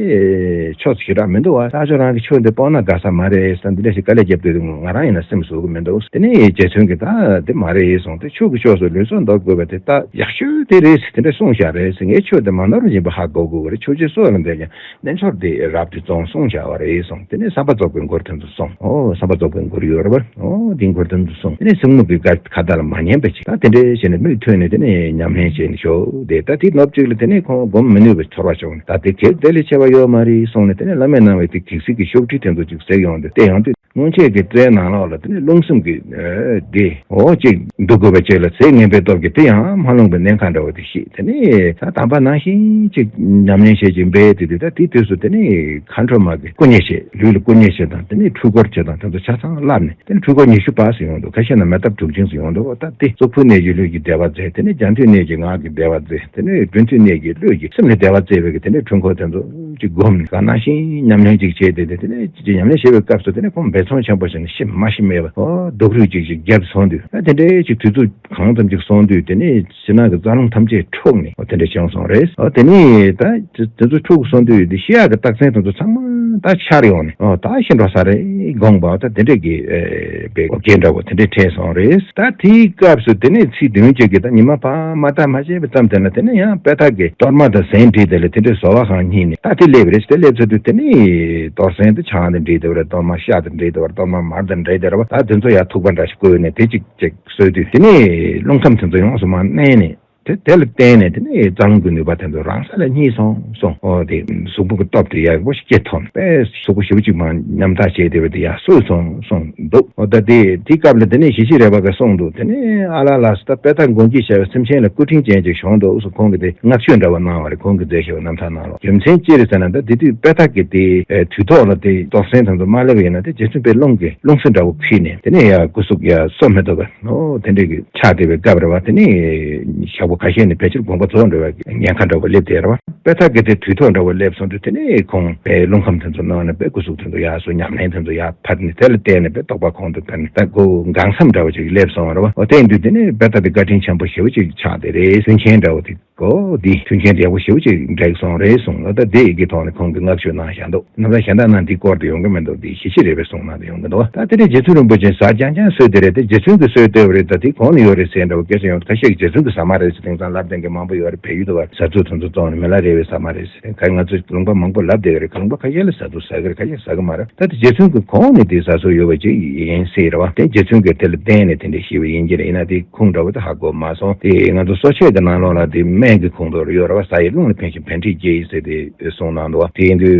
ཕྱོགས་སུ་ཞེ་དྲག་མི་འདུག་བ། ད་ཨ་ཅོ་རང་གི་ཁྱོད་འདི་སྤོང་ན་དགའ་ས་མ་རེད་ཟེར་འདི་འདྲ་ཞིག་དཀའ་ལས་རྒྱབ་དུས་ང་རང་ཡིན་ན་སེམས་ཟུག་གི་མི་འདུག་དེ་ནས་རྗེ་བཙུན་གྱིས་ད་འདི་མ་རེད་གསུངས་ཏེ་ཆོས་ཀྱི་ཕྱོགས་སུ་ལུས་སྲོག་འདོར་དགོས་པ་དེ་ད་ཡག་ཤོས་དེ་རེད་ཟེར་དེ་འདྲ་གསུངས་བཞག་རེད་ཟེར། ངས་ཆོས་དེ་མ་ནོར་བཞིན་པ་ཧ་གོ་དགོས་པ་རེད། ཆོས་བྱེད་སྲོག་ལ་འདེབས་ཀྱང་། རྣལ་འབྱོར་དེ་རབ་ཏུ་བརྩོན་གསུངས་བྱ་བ་རེད་གསུངས། དེ་ནས་བསམ་པ་རྫོགས་པའི་མགུར་དེ་ཚོ་གསུངས། ཨོ་བསམ་པ་རྫོགས་པའི་མགུར་ཡོད་རེད་པ། ཨོ་འདི་མགུར་དེ་ཚོ་གསུངས། དེ་ནས་སྲིང་མོ་གི་ཁ་ཁ་བརྡ་ལ་མ་ཉན་པ་ཅིག་ད་དེ་འདྲའི་བྱས་ནས་མིག་ཐོན་ནས་དེ་ནས་ཉམས་ལེན་བྱས་ནས་ཤོག་དེ་ད་དེ་ནུབ་ཅིག་ལ་དེ་ནས་ཁོང་སྒོམ་མི་ནུས་པའི་ཚོར་བ་བྱུང་། ད་དེ་གལ་དེ་ལས་ཆེ་བ་ཡོད་མ་རེད་གསུངས་ནས། དེ་ནས་བླ་མས་གནང་བའི་དེ་གེགས་སེལ་གྱི་ཤོག་དྲིལ་དེ་ཚོ་ཅིག་གཟིགས་ཡོང་དུས་བལྟས་ཡོང་དུས། སྔོན་ཆད་ཀྱི་རྩའི་ནང་ལོགས་ལ་དེ་ནས་རླུང་སེམས་ཀྱི་ཨ་དེ་འོ་ཅིག་འདུག་དགོས་པ་ཅིག་ལ་ཟས་ངན་པའི་སྟོབས་ཀྱིས་དེ་ཡང་མ་ལྷུང་བའི་གནད་འགག་འདྲ་བོ་དེ་ཤེས། དེ་ནས་ད་དམ་པ་ནང་བཞིན་ཅིག་ཉམས་ལེན་བྱེད་ཅིག་འབད་དེ་དུས་ད་དེ་དུས་སུ་དེ་ནས་མཁའ་འགྲོ་མ་གི་སྐུ་མཉེ་བྱེད་ལུས་ལ་སྐུ་མཉེ་བྱེད་དང་དེ་ནས་འཁྲུལ་འཁོར་བྱེད་དང་དེ་ཚོ་ཆ་ཚང་བསླབས་ནས་དེ་ནས་འཁྲུལ་འཁོར་ཉི་ཤུ་པ་ཟེར་ཡོང་འདུག་ཁ་ཤས་ན་མེ་སྟག་དྲུག་ཅུ་ཟེར་ཡོང་འདུག་ད་དེ་གཙུག་ཕུད་གནད་ཀྱི་ལུས་ཀྱི་བདེ་བ་མཛད། དེ་ནས་རྒྱ་མཐུད་གནད་ཀྱི་ངག་གི་བདེ་བ་མཛད། དེ་ནས་སྒྲུབ་མཐུད་གནད་ཀྱི་ལུས་ཀྱི་སེམས་ལ་བདེ་བ་མཛད་པའི་གི་དེ་ནས་འཁྲུལ་འཁོར་དེ་ཚོ་ཅིག་བསྒོམས་ནས་ད་ནང་བཞིན་ཉམས་ལེན་ཅིག་བྱས་ཏེ་དེ་ནས་ཅིག་ཉམས་ལེན་བྱེད་པའི་སྐབས་སུ་དེ་ནས་ཁོང་འབད་བརྩོན་ཆེན་པོ་བྱས་ནས་ཤི་མ་ཤི་མེད་པ་ཨོ་སྡུག་རུས་ཅིག་ཅིག་བརྒྱབ་སོང་དུས་ཨ་དེ་འདྲའི་ཅིག་དུས་ཚོད་གང་ཙམ་ཅིག་སོང་དུས་དེ་ནས་ཕྱི་ནང་གི་རྩ་རླུང་ཐམས་ཅད་འཁྲུགས་ནས་ཨོ་དེ་འདྲ་བྱུང་སོང་རེད། ཨོ་དེ་ནས་ད་དེ་ཚོ་འཁྲུགས་སོང་དུས་དེ་ཤི་ཡག་གི་རྟགས་མཚན་དེ་ཚོ་ཚང་མ་ད་འཆར་ཡོང་ནས་ཨོ་ད་ཤི་འགྲོ་ས་རེད་དགོངས་པ་ཨོ་ད་དེ་འདྲ་གི་ཨེ་པའི་འགོག་རྐྱེན་འདྲ་བོ་དེ་འདྲ་འཕྲད་སོང་རེད། ད་དེའི་སྐབས་སུ་དེ་ནས་ཚེས་བདུན་ཅིག་གི་ད་ཉི་མ་ཕར་མ་བལྟ་མ་བྱས་པའི་མཚམས་དེ་ན་དེ་ནས་ཡང་དཔེ་ཐག་གི་གཏོར་མ་དང་ཟན་བསྒྲིལ་དེ་ལ་དེ་འདྲའི་བཟོ་བ་གང་རྙེད་ནས་ད་དེ་སླེབས་རེད། དེ་སླེབས་ཚར་དུས་དེ་ནས་གཏོར་ཟན་དེ་ཆང་དང་འདྲེས་བསྡད་པ་རེད། གཏོར་མ་ཤ་དང་འདྲེས་བསྡད་པ་རེད། གཏོར་མ་མར་དང་འདྲེས་བསྡད་རེད་བ། ད་དེ་ཚོ་ཡར་ཐུག་པ་འདྲ་ཞིག་བསྐོལ་ནས་དེ་གཅིག་གཅིག་གསོལ་དུས་དེ་ནས་རླུང་ཁམས་དེ་ཚོ་ཡོངས་སུ་མར་མནན་ནས་དེ་དེ་ལ་བརྟེན་ནས་དེ་ནས་རྩ་རླུང་གི་ནུས་པ་དེ་ཚོ་རང་ས་ལ་རྙེད་སོང་གསུངས། ཨོ་དེ་གཟུགས་པོ་གི་སྟོབས་དེ་ཡག་པོ་ཞིག་སྐྱེས་ཐོན་པས་གཟུགས་པོ་ཞེ་པོ་ཅིག་མར་ཉམ་ཐག་བྱས་བསྡད་པ་དེ་ཡར་གསོས་སོང་གསུངས་འདུག་ཨོ་ད་དེ་དེའི་སྐབས་ལ་དེ་ནས་ཞི་བྱེད་རས་པ་གིས་གསུངས་འདུག་དེ་ནས་ཨ་ལ་ལ་སོ་ད་དཔེ་ཐག་མགོ་འགྱིག་བྱས་པའི་སེམས་ཅན་ལ་སྐུ་དྲིན་ཅན་ཅིག་བྱུང་འདུག་སོ་ཁོང་གིས་དེ་བསྔགས་བརྗོད་འདྲ་བོ་གནང་བ་རེད། ཁོང་གིས་མཛད་བཞག་པའི་རྣམ་ཐར་ནང་ལ་རྒྱུ་མཚན་ཅི་རེད་ཟེར་ན་ད་དེ་དུས་དཔེ་ཐག་གི་དེ་ཨེ་དུས་ཐོག་ལ་དེ་གཏོར་ཟན་དེ་ཚོ་མ་སླེབས་པ་ཡིན་ན་དེ་རྗེ་བཙུན་པས་རླུང་གིས་རླུང་བསིལ་འདྲ་བོ་ཕུལ་ནས་དེ་ནས་ཡར་སྐུ་གཟུགས་ཡར་གསོ་མི་ཐུབ་པ་ཨོ་དེ་འདྲས་ཀྱི་ཆགས་བསྡད་པའི་སྐབས་རེད་བ། དེ་ནས་ཞག་པོ་ཁ་ཤས་ནས་ཕལ་ཆེར་དགོངས་པ་རྫོགས་འགྲོ་བའི་ཉེན་ཁ་འདྲ་བོ་སླེབས་བསྡད་རེད་བ། དཔེ་ཐག་གི་དེ་དུས་ཐོག་འདྲ་བོ་སླེབས་སོང་དུས་དེ་ནས་ཁོང་པའི་རླུང་ཁམས་དེ་ཚོ་ནང་ནས་པའི་སྐུ་གཟུགས་དེ་ཚོ་ཡར་སོ་ཉམས་ལེན་དེ་ཚོ་ཡར་ཕར་ནས་དེ་ལ་བརྟེན་ནས་པའི་རྟོགས་པ་ཁོང་དུ་འཕེལ་ནས་ད་སྒོ་འགངས་ས་འདྲ་བོ་ཅིག་སླེབས་སོང་བ་རེད་བ། འོ་དེ་ཡིན་དུས་དེ་ནས་དཔེ་ཐག་དེ་བཀའ་དྲིན་ཆེན་པོ་ཞེ་པོ་ཅིག་ཆགས་བསྡད་རེད། མཐུན་རྐྱེན་འདྲ་བོ་དེ། ཨོ་འདི་མཐུན་རྐྱེན་ཡག་པོ་ཞེ་པོ་ཅིག་འགྲིག་སོང་རེད་གསུངས་ལ། ད་དེ་ཡི་གེ་ཐོག་ནས་ཁོང་གིས་བསྔགས་བརྗོད་གནང་བཞག་འདུག་རྣམ་ཐར་གཞན་དག་ནང་འདི་སྐོར་དུ་ཡོང་གི་མི་འདུག་འདི་ཞི་བྱེད་རས་པའི་གསུང་ནང་དུ་ཡོང་གི་འདུག་ད་དེ་འདྲའི་རྗེ་བཙུན་རིན་པོ་ཆེ་ཟས་རྐྱང་རྐྱང་གསོལ་དེ་རེད། དེ་རྗེ་བཙུན་གྱིས་གསོལ་བསྟོད་པ་རེད། ད་དེ་གང་ནས་ཡོད་རེད་ཟེར་འདྲ་བོ་སྐད་ཆ་ཡོང་དུས་ཁ་ཤས་ཀྱིས་རྗེ་བཙུན་གྱིས་ཟ་མ་རེད་ཟེར། དེང་སང་ལབ་བསྡད་མཁན་མང་པོ་ཡོད་རེད། བལ་ཡུལ་དུ་བར་ཟ་ཚོད་དེ་ཚོ་བཙོང་ནས་མི་ལ་རས་པས་ཟ་མ་རེད་ཟེར། ཁ་ང་ཚོ་ལུང་པ་མང་པོ་ལབ་བསྡད་ཀྱི་རེད། ཁ་ལུང་པ་ཁ་ཤས་ལ་ཟ་ཚོད་ཟ་གི་རེད། ཁ་ཤས་ཟ་གི་མ་རེད། ད་དེ་རྗེ་བཙུན་གྱི་གོང་ནས་དེ་ཟ་སྲོལ་ཡོད་པ་ཅིག་ཡིན་སྲིད་རེད་བ། དེ་རྗེ་བཙུན་གྱིས་དེ་ལ་བརྟེན་ནས་དེ་འདྲ་ཞེས་པ་ཡིན་གྱི་རེད། ཡིན་ན་དེ་ཁུངས་འདྲ་བོ་དེ་ཧ་གོ་མ་སོང་། དེ་ང་ཚོ་གསོ་དཔྱད་ཀྱི་ནང་ལོགས་ལ་དེ་སྨན་གྱི་ཁུངས་དུ་ཡོད་རེད་བ། ཟ་ཡི་རླུང་ལ་ཕན་ཞིང་ཕན་འབྲས་སྐྱེ་ཡི་ཟེར་དེ་གསུངས་གནང་འདུག་བ། དེ་ཡིན་དུས་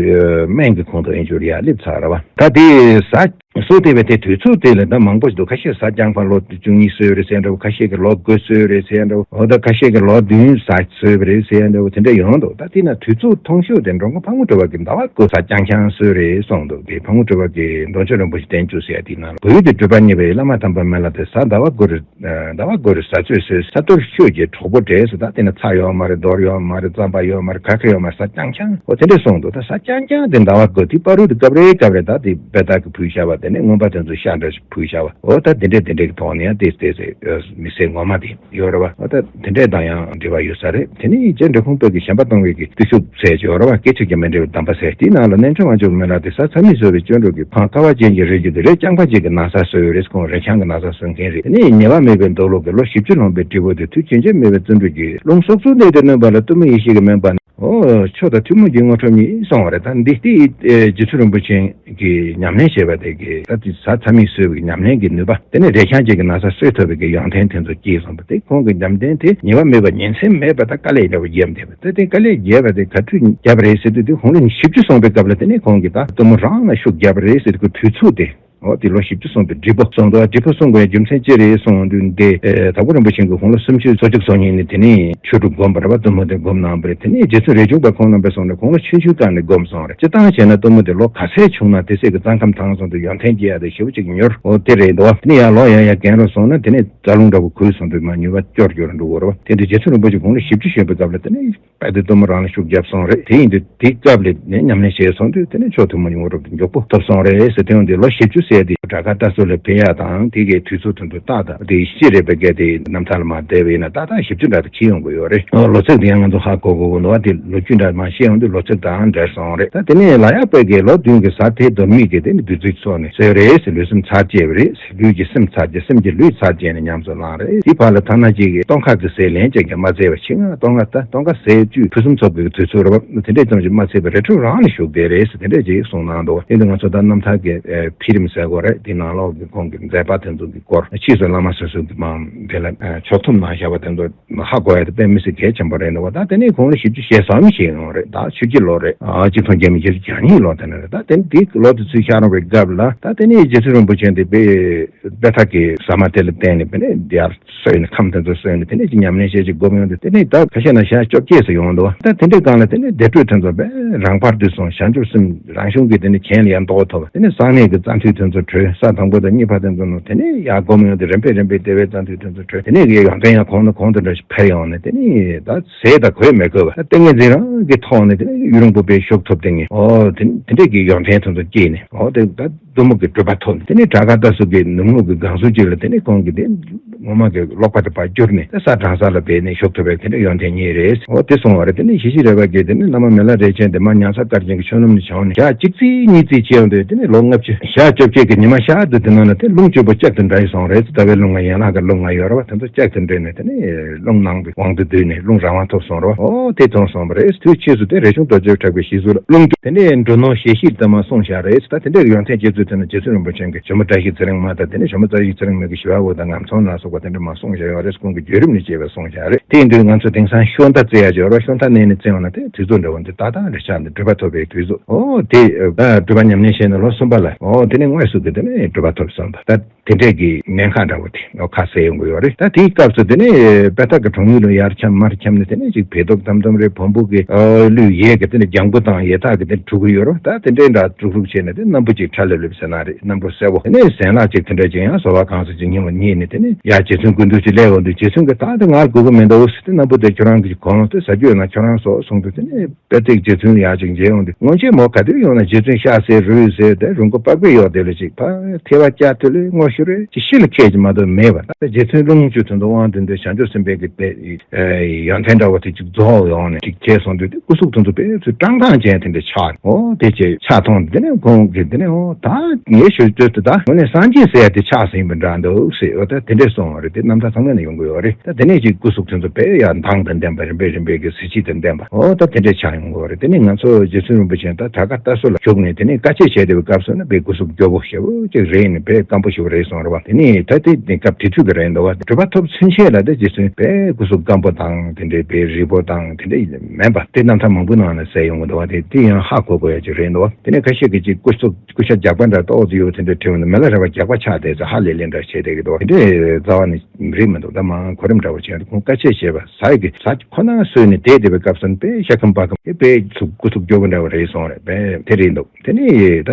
སྨན་གྱི་ཁུངས་དུ་ཡིན་རྒྱུར་ཡ་སླེབས་ཚར་རེད་བ། ད་དེ་ཟས་གསོལ་དེ་བས་དེ་དུས་ཚོད་དེ་ལ་ད་མང་པོ་ཞིག་འདུག་ཁ་ཤས་ཟས་རྐྱང་ཕར་ལོ་བཅུ་གཉིས་གསོལ་རེད་ཟེར་འདྲ་བོ། ཁ་ཤས་ཀྱིས་ལོ་དགུ་གསོལ་རེད་ཟེར་འདྲ་བོ། འོ་ད་ཁ་ཤས་ཀྱིས་ལོ་བདུན་ཟས་གསོལ་བ་རེད་ཟེར་འདྲ་བོ་དེ་འདྲ་ཡོང་འདུག་ད་དེ་ན་དུས་ཚོད་ཐུང་ཤོས་དེ་འགྲོ་མགོན་ཕག་མོ་གྲུ་པ་གིས་ཟླ་བ་དགུ་ཟས་རྐྱང་རྐྱང་གསོལ་རེད་གསུངས་འདུག་དེ་ཕག་མོ་གྲུ་པ་གིས་མདོ་མཆོག་རིན་པོ་ཆེ་བསྟན་བཅོས་ཟེར་ཡ་དེའི་ནང་ལ་བོད་ཡུལ་དུ་སྒྲུབ་པ་བརྙེས་པའི་བླ་མ་དམ་པ་མི་ལ་དེ་ཟས་ཟླ་བ་དགུ་རེ་ཟླ་བ་དགུ་རེ་ཟས་ཚོད་གསོལ། ས་རྡོར་ཆོས་ཀྱི་གྲོགས་པོ་འདྲེས་སུ་ད་དེ་ན་ཚྭ་ཡོད་མ་རེད། རྡོར་ཡོད་མ་རེད། རྩམ་པ་ཡོད་མ་རེད། ག་གེ་ཡོད་མ་རེད། ཟས་རྐྱང་རྐྱང་འོ་དེ་འདྲས་གསུངས་འདུག་ད་ཟས་རྐྱང་རྐྱང་དེ་ཟླ་བ་དགུ་དེ་བར་དུ་དེ་སྐབས་རེ་སྐབས་རེ་ད་དེ་དཔེ་ཐག་གིས་ཕུལ་བཞག་པ་ དེ་ནས་རྔོན་པ་དེ་ཚོ་ཤ་འདྲ་ཞིག་ཕུལ་བཞག་པ། འོ་ད་དེ་འདྲས་དེ་འདྲས་ཀྱི་ཐོག་ནས་ཡང་ཏོག་ཙམ་ཏོག་ཙམ་མི་སེར་ངོ་མ་དེ་ཡོད་རེད་བ། འོ་ད་དེ་འདྲས་དང་ཡང་འབྲེལ་བ་ཡོད་ས་རེད། དེ་ནས་རྗེ་འབྲི་གུང་པ་གིས་ཞེན་པ་གཏོང་བའི་གི་བརྟུལ་ཞུགས་ཟེར་གྱི་ཡོད་རེད་བ། སྐད་ཆ་གྱིས་མི་འདྲ་བའི་གདམས་པ་ཟེར། དེའི་ནང་ལ་གནས་ཆེན་དབང་ཕྱུག་མི་ལ་དེ་ས་ཚ་མིག་གསོ་བའི་སྐྱོན་འགྲོ་གི་ཕང་ཁ་བ་ཅན་གྱི་རིགས་ཀྱི་དེ་རེད། རྐྱང་པ་ཅན་གྱི་ན་ཚ་གསོ་ཡོད་རེད། ཁོང་རེ་རྐྱང་གི་ན་ཚ་གསོ་མཁན་རེད། དེ་ནས་ཉེས་པ་མེད་པའི་མདོ་ལུགས་ཀྱི་ལོ་བཞི་བཅུ་ལོངས་པའི་སྤྲེའུ་དེ་དུས་རྒྱུན་ཆད་མེད་པའི་བརྩོན་འགྲུས་ཀྱིས་རླུང་སྲོག་རྩོལ་གནད་དུ་བསྣུན་པ་ལ་གཏུམ་མོའི་ཡེ་ཤེས་ཀྱིས་དམན་པ་ནི། ཨོ། མཆོག་དང་ཐུན་མོང་གི་དངོས་གྲུབ་ཉིད་གསུངས་པ་རེད། ད་འདི་དེ་རྗེ་བཙུན་རིན་པོ་ཆེ་གིས་ཉམས་ལེན་བྱས་པ་དེ་གི་ད་དེ་ས་ཚ་མིག་གསོ་བའི་ཉམས་ལེན་གྱི་ནུས་པ། དེ་ནས་རེ་རྐྱང་ཅན་གྱི་ན་ཚ་གསོ་ཐུབ་པའི་གི་ཡོན་ཏན་དེ་ཚོ་སྐྱེས་སོང་བ། དེ་ཁོང་གི་ཉམས་ལྡན་དེ་ཉེས་པ་མེད་པ་ཉིན་མཚན་མེད་པ་ད་དཀའ་ལས་འདྲ་བོ་བརྒྱབ་བསྡད་པ། ད་དེ་དཀའ་ལས་བརྒྱབ་པ་དེ་ག་དུས་བརྒྱབ་པ་རེད་ཟེར་དུས། དེ་ཁོང་ལོ་བཞི་བཅུ་སོང་པའི་སྐབས་ལ་དེ་ནས་ཁོང་གིས་ད་གཏུམ་མོ་རང་ལ་ཤུགས་བརྒྱབ་པ་རེད་ཟེར་གི་དུས་ཚོད་དེ། འོ་དེ་ལོ་བཞི་བཅུ་སོང་པའི་སྒྲིབ་པ་གསུངས་འདུག་སྒྲིབ་པ་གསུངས་པའི་རྒྱུ་མཚན་ཅི་རེད་གསུངས་དུས། འདི་ཨེ་དྭགས་པོ་རིན་པོ་ཆེ་གིས་ཁོང་ལ་སུམ་ཅུ་སོ་གཅིག་སོ་གཉིས་ནས་དེ་ནས་ཆོས་དྲུག་བསྒོམས་པ་རེད་བ། གཏུམ་མོ་དེ་བསྒོམས་གནང་བ་རེད། དེ་ནས་རྗེ་བཙུན་རས་ཆུང་པ་ཁོང་རྣམ་པས་སོང་ནས་ཁོང་ལ་ཆུང་ཆུང་སྐབས་ནས་བསྒོམས་སོང་རེད། སྤྱིར་བཏང་བྱས་ན་གཏུམ་མོ་དེ་ལོ་ག་ཚད་ཆུང་ན་དེ་ཚད་ཀྱི་རྩ་ཁམས་ཐང་སོང་དུས་ཡོན་ཏན་སྐྱེ་ཡ་དེ་ཞེ་པོ་ཅིག་མྱུར། འོ་དེ་རེད་འདུག་བ། དེ་ནས་ཡར་ལོག་ཡང་ཡར་རྒན་རབས་སོང་ན་དེ་ནས་རྩ་རླུང་འདྲ་བོ་ཁུག་སོང་དུས་མར་མྱུར་བ་སྐྱོར་སྐྱོར་འགྲོ་གི་རེད་བ། དེ་དུས་རྗེ་བཙུན་རིན་པོ་ཆེ་ཁོང་ལ་བཞི་བཅུ་བཞེས་པའི་སྐབས་ལ་དེ་ནས། ཨ་དེ་གཏུམ་མོ་རང་ལ་ཤུགས་བརྒྱབ་སོང་རེད། དེ་ཡིན་དུས་དེའི་སྐབས་ལ་ནས་ཉམས་ལེན་བྱས་སོང་དུས་དེ་ནས་མཆོག་ཐུན་མོང་གི་དངོས་གྲུབ་དེ་མགྱོགས་པོ་ཐོབ་སོང་རེད་ཟེར། དེ་ཡང་དེ་ལོ་བཞི་བཅུ་ཟེར་དེ་དྲག་དཀར་རྟ་སོ་ལ་ཕེབས་ཡ་དང་དེ་གའི་དུས་ཚོད་དེ་ཚོ་ཏག་ཏག་དེ་ཤེས་རེད་པས། གལ་ཏེ་རྣམ་ཐར་ལ་མར་བལྟས་པ་ཡིན་ན་ཏག་ཏག་བཞི་བཅུ་འདྲ་དེ་ཁྱེར་ཡོང་གི་ཡོད་རེད། ཨོ་ལོ་ཚིགས་དེ་ཡང་ང་ཚོ་ཧ་གོ་དགོས་ཀྱི་འདུག་བ། དེ་ལོ་རྒྱུས་འདྲ་མར་བཤད་ཡོང་དུས་ལོ་ཚིགས་དང་འབྲེལ་སོང་རེད། ད་དེ་ནས་ལ་ཡག་པའི་གི་ལོ་བདུན་གྱི་གཟའ་ཐལ་དུ་མིག་གི་དེ་ནས་བདུད་རྩི་ཚོགས་ནས་ཟོས་རེད་ཟེར། ལུས་སེམས་ཚར་བཅད་པ་རེད། ལུས་ཀྱི་སེམས་ཚར་བཅད། སེམས་ཀྱི་ལུས་ཚར་བཅད་ནས་ཉམས་སུ་བླངས་རེད། དེའི་བར་ལ་ཐ་ན་ཅིག་གིས་སྟོད་འཁར་གྱི་ཟས་ལན་ཅན་གྱི་མ་བཟས་པ་ཕྱིན། སྟོད་འཁར་ད་སྟོད་འཁར་ཟས་བཅུད་ཕུན་སུམ་ཚོགས་པའི་དུས་ཚོད་རེད་བ། དེ་འདྲས་ཙམ་ཞིག་མ་བཟས་པའི་རི་ཁྲོད་རང་ལ་བཞུགས་བསྡད་རེད་ཟེར། དེ་འདྲས་ཅིག་གསུངས་གནང་འདུག་དེ་འདི་ང་ཚོ་ད་རྣམ་ཐར་གྱི་ཨེ་འཕེལ་རིམ་ཟེར་དགོས་རེད། དེ་ནང་ལོགས་ཀྱི་ཁོང་གི་མཛད་པ་དེ་ཚོ་གི་སྐོར་ཕྱིས་སུ་བླ་མ་སོ་སོ་གི་མང་དེ་ལ་ཨེ་ཕྱོགས་སྡོམ་གནང་བཞག་པ་དེ་ཚོ་ཧ་གོ་ཡ་དེ་དཔེ་མི་སྲིད་གལ་ཆེན་པོ་རེད་འདུག་བ། ད་དེ་ནས་ཁོང་ལ་བཞི་བཅུ་ཞེ་གསུམ་ཞིག་ཡོང་རེད། ད་ཆིག་སྟོང་དགུ་བརྒྱ་ལོ་རེད། ཨ་གཅིག་སྟོང་དགུ་བརྒྱ་བརྒྱད་ཅུ་གྱ་གཉིས་ལོ་དེ་ནས་རེད། ད་དེ་འདི་ལོ་དེ་ཚོའི་ཤར་རོང་བའི་སྐབས་ལ་ད་དེ་ནས་རྗེ་བཙུན་རིན་པོ་ཆེ་འདི་དཔེ་དཔེ་ཐག་གི་ཟ་མ་དེ་ལ་བརྟེན་ནས་དཔེ་ནས་དེ་ཡར་སོས་ནས་ཁམས་དེ་ཚོ་སོས་ནས་དེ་ནས་ཀྱི་ཉམས་ལེན་བྱེད་ཅིག་སྒོམ་ཡོང་དུས་དེ་ནས་ད་ཁ་ཤས་ན་ཞག་བཅོ་བརྒྱད་ཙམ་ཡོང་འདུག་ད་དེ་འདྲའི་སྒང་ལ་དེ་ནས་བདེ་དྲོད་དེ་ཚོ་དཔེ་རང་བར་དུ་སོང་། བྱང་ཆུབ་སེམས་རང་བྱུང་གི་དེ་ནས་གྱེན་ལ་ཡར་འདོགས་ཐུབ། དེ་ནས་གསང་གནས་ཀྱི་རྩ་མཐུན་དེ་ཚོ་གྲོལ། ས་དང་པོ་དང་གཉིས་པ་དེ་ཚོ་ནང་དེ་ནས་ཡར་སྒོམ་ཡོང་དུས་རིམ་པས་རིམ་པས་བདེ་བའི་རྩ་མཐུན་དེ་ཚོ་གྲོལ། དེ་ནས་ཀྱི་ཡོན་ཏན་ཡང་གོང་ནས་གོང་དུ་འགྲོ་ཞིག་འཕེལ་ཡོང་ནས་དེ་ནས་ད་ཟས་དང་གོས་མི་དགོས་པ། ད་ཏིང་ངེ་འཛིན་རང་གི་ཐོག་ནས་དེ་ནས་ཡུན་རིང་པོ་དཔེ་བཞུགས་ཐུབ། དེ་ནས་ཨོ་དེ་དེ་འདྲས་ཀྱི་ཡོན་ཏན་དེ་ཚོ་སྐྱེས་ནས་ཨོ་དེ་ད་གཏུམ་མོ་གི་གྲུབ་པ་ཐོབ། དེ་ནས་དྲག་དཀར་རྟ་སོ་གི་ནུབ་ངོས་ཀྱི་སྒང་ཟུར་ཅིག་ལ་དེ་ནས་ཁོང་གིས་དེ་ངོ་མ་གི་ཀློག་པ་དེ་ཕར་བསྒྱུར་ནས་དེ་ས་དྲང་ས་ལ་སྦས་ནས་བཞུགས་ཐུབ་པའི་དེ་འདྲ་ཡོན་ཏན་རྙེད་རེད། འོ་དེ་གསུངས་པ་རེད། དེ་ནས་ཞི་ཞི་རས་པ་གིས་དེ་ནས་བླ་མ་མི་ལ་རས་ཆེན་དེ་མར་ཉང་ས་དཀར་ཆེན་གྱི་ཆོས་ལམ་ནས་བྱོན་ནས་ཞག་གཅིག་ཙམ་གཉིས་ཙམ་བྱས་ཡོང་དུས་དེ་ནས་ལོ་ལྔ་བཅུ་ཞག་བཅོ་བརྒྱད་ཀྱི་ཉི་མ་ཞག་དུ་དེ་ནང་ལ་དེ་རླུང་བཅུ་པོ་གཅིག་ཏུ་འདྲེས་སོང་རེད། ཟླ་བའི་རླུང་ལྔ་ཡན་ལག་གི་རླུང་ལྔ་ཡོད་རེད་བ། དེ་ཚོ་གཅིག་ཏུ་འདྲེས་ནས་དེ་ནས་རླུང་ནང་གི་དབང་དུ་བསྡུས་ནས་རླུང་རང་དབང་ཐོབ་སོང་རེད་བ། འོ་དེ་ཐོན་སོང་བ་རེད། དུས་ཕྱིས་སུ་དེ་རས་ཆུང་རྡོ་རྗེ་གྲགས་པའི་ཞི་གསོ་ལ་རླུང་བཅུ་དེ་ནས་འབྲུ་སྣོད་ཞལ་བཞི་ལྟ་མ་གསུངས་བཞག་རེད། ད་དེ་འདྲའི་ཡོན་ཏན་སྐྱེ་ཚུལ་དེ་ནི་རྗེ་བཙུན་རིན་པོ་ཆེ་གིས་ཇོ་མོ་བཀྲ་ཤིས་ཚེ་རིང་མ་དང་དེ་ནས་ཇོ་མོ་བཀྲ་ཤིས་ཚེ་རིང་མ་གི་ཞི་བ་འོད་དང་ངམ་ཚང་ལ་སོགས་པ་དེ་འདྲ་མར་གསུངས་བཞག་ཡོད་རེད། ཁོང་གི་བརྒྱུད་རིམ་ནས་སྐྱེས་པའི་གསུངས་བཞག་རེད། དེ་ཡིན་དུས་ང་ཚོ་དེང་སང་ཤོ་ད་བཙལ་ཡ་ཅིག་ཡོད་རེད། ཤོ་ད་བསྣན་ནས་བཙལ་ཡོང་ན་དེ་དུས་ཚོད་འདྲ་བོ་འདི་ཏག་ཏག་འདྲ་ཆགས་འདུག་གྲུབ་པ་ཐོབ་པའི་དུས་ཚོད། ཨོ་དེ་ཨ་གྲུབ་པ་ཉམས་ལེན་བྱས་ནས་ལོ་གསུམ་པ་ལ་ཨོ་དེ་ནས་དངོས་སུ་གི་དེ་ནས་གྲུབ་པ་ཐོབ་སོང་། ད་ད་དེ་འདྲས་ཀྱི་ཉེན་ཁ་འདྲ་བོ་དེ་ཨོ་ཁ་གསལ་ཡོང་གི་ཡོད་རེད། ད་དེའི་སྐབས་སུ་དེ་ནས་དཔལ་ཐང་གི་གྲོང་ཡུལ་ལ་ཡར་འཁྱམས་མར་འཁྱམས་ནས་དེ་ནས་ཅིག་བལ་ཏོག་དམ་དམ་རེད། བོན་པོ་གི་ཨོ་གླུད་ཡས་ཀྱི་དེ་ནས་རྒྱང་བུ་དང་ཡས་སྟག་གི་དེ་འཁྲུག་གི་ཡོད་རེད། ད་དེ་འདྲས་འདྲ་འཁྲུག་འཁྲུག་བྱས་ནས་དེ་སྣམ་བུ་ཅིག་ཁྲ་ལེབ་ལེབ་ཟེར་ན་རེད། སྣམ་བུ་སེར་པོ་དེ་ནས་ཟན་ལག་ཅིག་དེ་འདྲ་ཅིག་ཡང་ཟོར་བ་གང་ཟག་ཅིག་རྙིང་བ་རྙེད་ནས་དེ་ནས་ཡར་རྗེ་བཙུན་སྐུ་མདུན་ཅིག་སླེབས་འོང་དུས་རྗེ་བཙུན་གྱིས་ད་དེ་ང་ལ་དགོས་ཀྱི་མི་འདུག་ཟེར་ཏེ་སྣམ་བུ་དེ་ཁྱོད་རང་གིས་གོན་ལོང་དེ་ཟ་རྒྱུ་ཡོད་ན་ཁྱོད་རང་ཟོ་གསུངས་དུས་དེ་ནས་དཔལ་ཐང་རྗེ་བཙུན་ཡར་ཅིག་མཇལ་འོང་དུས་སྔོན་ཆད་མོ་ག་དུས་ཡོང་ན་རྗེ་བཙུན་ཤ་ཟས་རུས་ཟས་དེ་རུས་ཁོག་པགས་པའི་ཡོག་དེ་ལ་ཅིག་ཕར་ཐལ་བ་བཀྱག་དེ་ལས་སྔོ་ཤོས་རེ་ཅིག་ཤི་ལ་ཁད་ཅིག་མ་གཏོགས་མེད་པ། ད་རྗེ་བཙུན་རླུང་བཅུ་དོན་དུ་དབང་དོན་དུ་བྱང་ཆུབ་སེམས་དཔའི་གི་དཔེ་ཡོན་ཏན་འདྲ་བ་དེ་ཅིག་རྫོགས་ཡོང་ནས་ཅིག་བྱས་སོང་དུས་དེ་སྐུ་གཟུགས་དོན་དུ་དཔེ་ཚུལ་བཀྲག་མདངས་ཅན་དེ་འདྲ་ཆགས། འོ་དེ་ཅིག་ཆགས་མཐོང་དེ་ནས་ཁོང་གིས་དེ་ནས་འོ་ད་ངའི་ཤོད་སྟོད་དུ་ད་དངོས་གནས་སངས་རྒྱས་ཟེར་ཡ་དེ་ཆགས་ཟིན་པ་འདྲ་འདུག་ཟེར། འོ་ད་དེ་འདྲས་གསུངས་པ་རེད། དེ་རྣམ་ཐར་ཚང་མ་ནས་ཡོང་གི་ཡོད་རེད། ད་དེ་ནས་ཅིག་སྐུ་གཟུགས་དེ་ཚོ་དཔེ་ཡང་མདངས་དང་ལྡན་པ་རིམ་པས་རིམ་པས་ཀྱི་གཟི་བརྗིད་དང་ལྡན་པ་འོ་ད་དེ་འདྲས་ཆགས་ཡོང་གི་ཡོད་རེད། དེ་ནས་ང་ཚོ་རྗེ་བཙུན་རིན་པོ་ཆེ་ད་དྲག་དཀར་རྟ་སོ་ལ་བཞུགས་ནས་དེ་ནས་དཀའ་སྤྱད་བྱས་བསྡད་པའི་སྐབས་སུ་ན་དཔེ་སྐུ་གཟུགས་སྐྱོ་པོ་ཞེ་པོ་ཅིག་རེད་ནས་དཔེ་སྐམ་པོ་ཞེ་པོ་རེད་སོང་རེད་བ། དེ་ནས་ད་དེ་དེ་སྐབས་དེ་དུས་ཀྱི་རེད་འདུག་བ། གྲུབ་པ་ཐོབ་ཚུན་ཆད་ལ་དེ་རྗེ་བཙུན་དཔེ་སྐུ་གཟུགས་སྐམ་པོ་དང་དེ་འདྲའི་དཔེ་རིལ་པོ་དང་དེ་འདྲའི་མིན་པ་དེ་རྣམ་ཐར་མང་པོའི་ནང་ནས་གསལ་ཡོང་གི་འདུག་བ། དེ་དེ་ཡང་ཧ་གོ་དགོས་ཡ་ཅིག་རེད་འདུག་བ། དེ་ནས་ཁ་ཤས་ཀྱིས་ཅིག་སྐུ་གཟུགས་སྐུ་ཤ་རྒྱགས་པ་འདྲ་ཏོག་ཙམ་ཡོད་དེ་འདྲ་བྲིས་འོང་དུས་མི་ལ་རས་པ་རྒྱགས་པ་ཆགས་བསྡད་ཚེ་ཧ་ལས་ལས་འདྲ་བྱས་བསྡད་ཀྱི་འདུག་དེ་འདྲའི་རྩ་བ་ནས་རིགས་མི་འདུག་ད་མར་གོ་རིམ་འདྲ་བོ་བྱས་ནས་ཁོང་དཀའ་སྤྱད་བྱས་པ་ཟ་ཡི་གི་ཟ་ཁོ་ན་ཟོས་ནས་བསྡད་བསྡད་པའི་སྐབས་སུ་དཔེ་ཤ་སྐམ་པ་སྐམ་དཔེ་ཚུགས་སྐུ་ཚུགས་སྐྱོ་པོ་འདྲ་བོ་རེད་སོང་རེད་པས། དེ་རེད་འདུག་དེ་ནས་ད་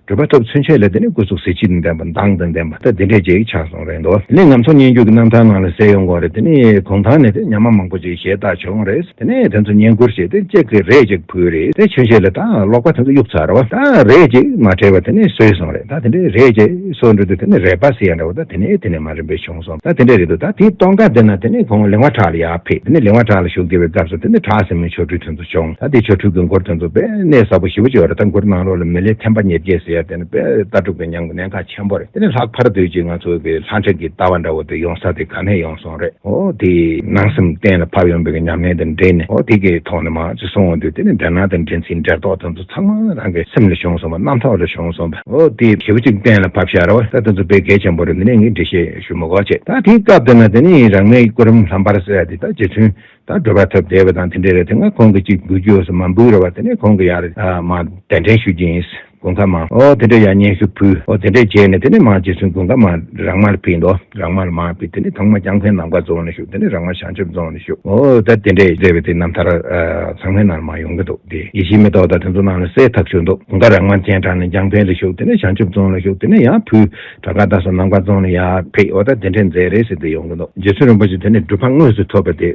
གྲུབ་པ་ཐོབ་ཚུན་ཆད་ལ་ དེ་ནས་སྐུ་གཟུགས་གཟི་བརྗིད་དང་ལྡན་པ་མདངས་དང་ལྡན་པ་ད་དེ་འདྲས་ཅིག་ཆགས་སོང་རེད་འདུག་དེ་ནས་ང་ཚོ་སྙན་བརྒྱུད་ཀྱི་རྣམ་ཐར་ནང་ལ་གསལ་ཡོང་གི་རེད། དེ་ནས་གུང་ཐང་ནས་དེ་ཉ་མ་མང་པོ་ཅིག་ཞལ་ཏ་བྱུང་རེད། དེ་ནས་དེ་ཚོ་བསྙེན་བཀུར་བྱས་ཏེ་ལྕགས་ཀྱི་རས་ཅིག་ཕུལ་རེད། དེ་ཆུ་ཤེལ་ལ་ད་ལོག་པ་དེ་ཚོ་གཡུག་ཚར་བ་ད་རས་ཅིག་མ་བྲལ་བ་དེ་ནས་བཟོས་སོང་རེད། ད་དེ་འདྲས་རས་ཅིག་བཟོ་འགྲོ་དུས་དེ་ནས་རས་པ་ཟེར་ཡ་འདྲ་བོ་ད་དེ་ནས་དེ་ནས་མར་རིམ་པས་བྱུང་སོང་། ད་དེ་འདྲས་རེད་འདུག་ད་དེའི་སྟོན་ཁ་དེ་ན་དེ་ནས་ཁོང་གླིང་བ་བྲག་ལ་ཡར་ཕེབས། དེ་ནས་གླིང་བ་བྲག་ལ་བཞུགས་བསྡད་པའི་སྐབས་སུ་དེ་ནས་བྲག་སྲིན་མོའི་ཆོ་འཕྲུལ་དེ་ཚོ་བྱུང་། ད་དེ་ཆོ་འཕྲུལ་གྱི་མགུར་དེ་ཚོ་དཔེ་གནད་ཟབ་པོ་ཞེ་པོ་ཅིག་ཡོད་རེད། ད་མགུར་ནང་ལོགས་ལ་མི་ལས་ཐེམ་པ་ཉེར་བརྒྱད་ཟེར་ཡ་དེ་ནི་དཔེ་ལྟ་གྲུབ་པའི་ཉམས་ཀྱི་གནད་འགག་ཆེན་པོ་རེད། དེ་ནས་ལྷག་པར་དུ་ཅིག་ང་ཚོ་གི་ལྷ་འདྲེ་གི་ལྟ་བ་འདྲ་བོ་དེ་ཡོང་ས་དེ་ག་ནས་ཡོང་སོང་རེད། འོ་དེ་ནང་སེམས་གཏན་ལ་ཕབ་ཡོང་བའི་ཉམས་ལེན་དང་འབྲེལ་ནས་འོ་དེ་གི་ཐོག་ནས་མར་ཅིག་གསུང་འོང་དུས་དེ་ནི་འདྲེ་སྣ་དང་འདྲེ་འཛིན་འདྲེ་ལྡོག་དེ་ཚོ་ཚང་མ་རང་གི་སེམས་ལ་བྱུང་སོང་བ། རྣམ་ཐར་ལ་བྱུང་སོང་བ། འོ་དེ་ཞེ་པོ་ཅིག་གཏན་ལ་ཕབ་ཤག་རེད་བ། ད་དེ་ཚོ་དཔེ་གལ་ཆེན་པོ་རེད། འདི་ནས་ངས་འགྲེལ་བཤད་ཞུ་མི་དགོས་བྱས། ད་དེའི་སྐབས་དེ་ན་དེ་ནི་རང་མེད་སྐུ་རིམ་ལྷམ་པར་ཟེར་ཡ་དེ་ད་རྗེ་བཙུན་ད་སྒྲུབ་པ་ཐོབ་བསྡད་པ་དང་དེ་འདྲས་རེད། དེ་སྔ་ཁོང་གི་ཅིག་འབུལ་རྒྱུ་ཡོད་ས་མ་འབུལ་རེད་བ། དེ་ནས་ཁོང་གི་ཡར་ཨ་མ་གདན་འདྲེན་ཞུ་རྒྱུ་ཡིན། དགུན་ཁ་མ་ཨོ་དེ་འདྲས་ཡར་སྙན་ཞུ་ཕུལ། ཨོ་དེ་འདྲས་བྱས་ནས་དེ་ནས་མ་རྗེ་བཙུན་དགུན་ཁ་མ་རང་མལ་ཕེབས་འདུག་རང་མལ་མ་ཕེབས། དེ་ནས་ཐོག་མ་ལྕང་ཕན་ནམ་མཁའ་རྫོང་ལ་བཞུགས། དེ་ནས་རང་མལ་བྱང་ཆུབ་རྫོང་ལ་བཞུགས། ཨོ་ད་དེ་འདྲས་བསྡད་པའི་དེ་རྣམ་ཐར་ཨ་ཚང་མའི་ནང་མ་ཡོང་གི་འདུག་དེ་ཡིད་བཞིན་མེ་ཏོག་དང་དེ་ཚོ་ནང་ལ་གསལ་ཐག་ཆོད་འདུག་དགུན་ཁ་རང་མལ་སྤྱན་དྲངས་ནས་ལྕང་ཕན་ལ་བཞུགས། དེ་ནས་བྱང་ཆུབ་རྫོང་ལ་བཞུགས། དེ་ནས་ཡང་ཕུལ། བྲག་དཀར་རྟ་སོགས་ནམ་མཁའ་རྫོང་ལ་ཡར་ཕེབས། ཨོ་ད་དེ་འདྲས་མཛད་རེད་ཟེར་དེ་ཡོང་གི་འདུག་རྗེ་བཙུན་རིན་པོ་ཆེ་དེ་ནས་སྒྲུབ་པ་དངོས་སུ་ཐོབ་པ་དེ་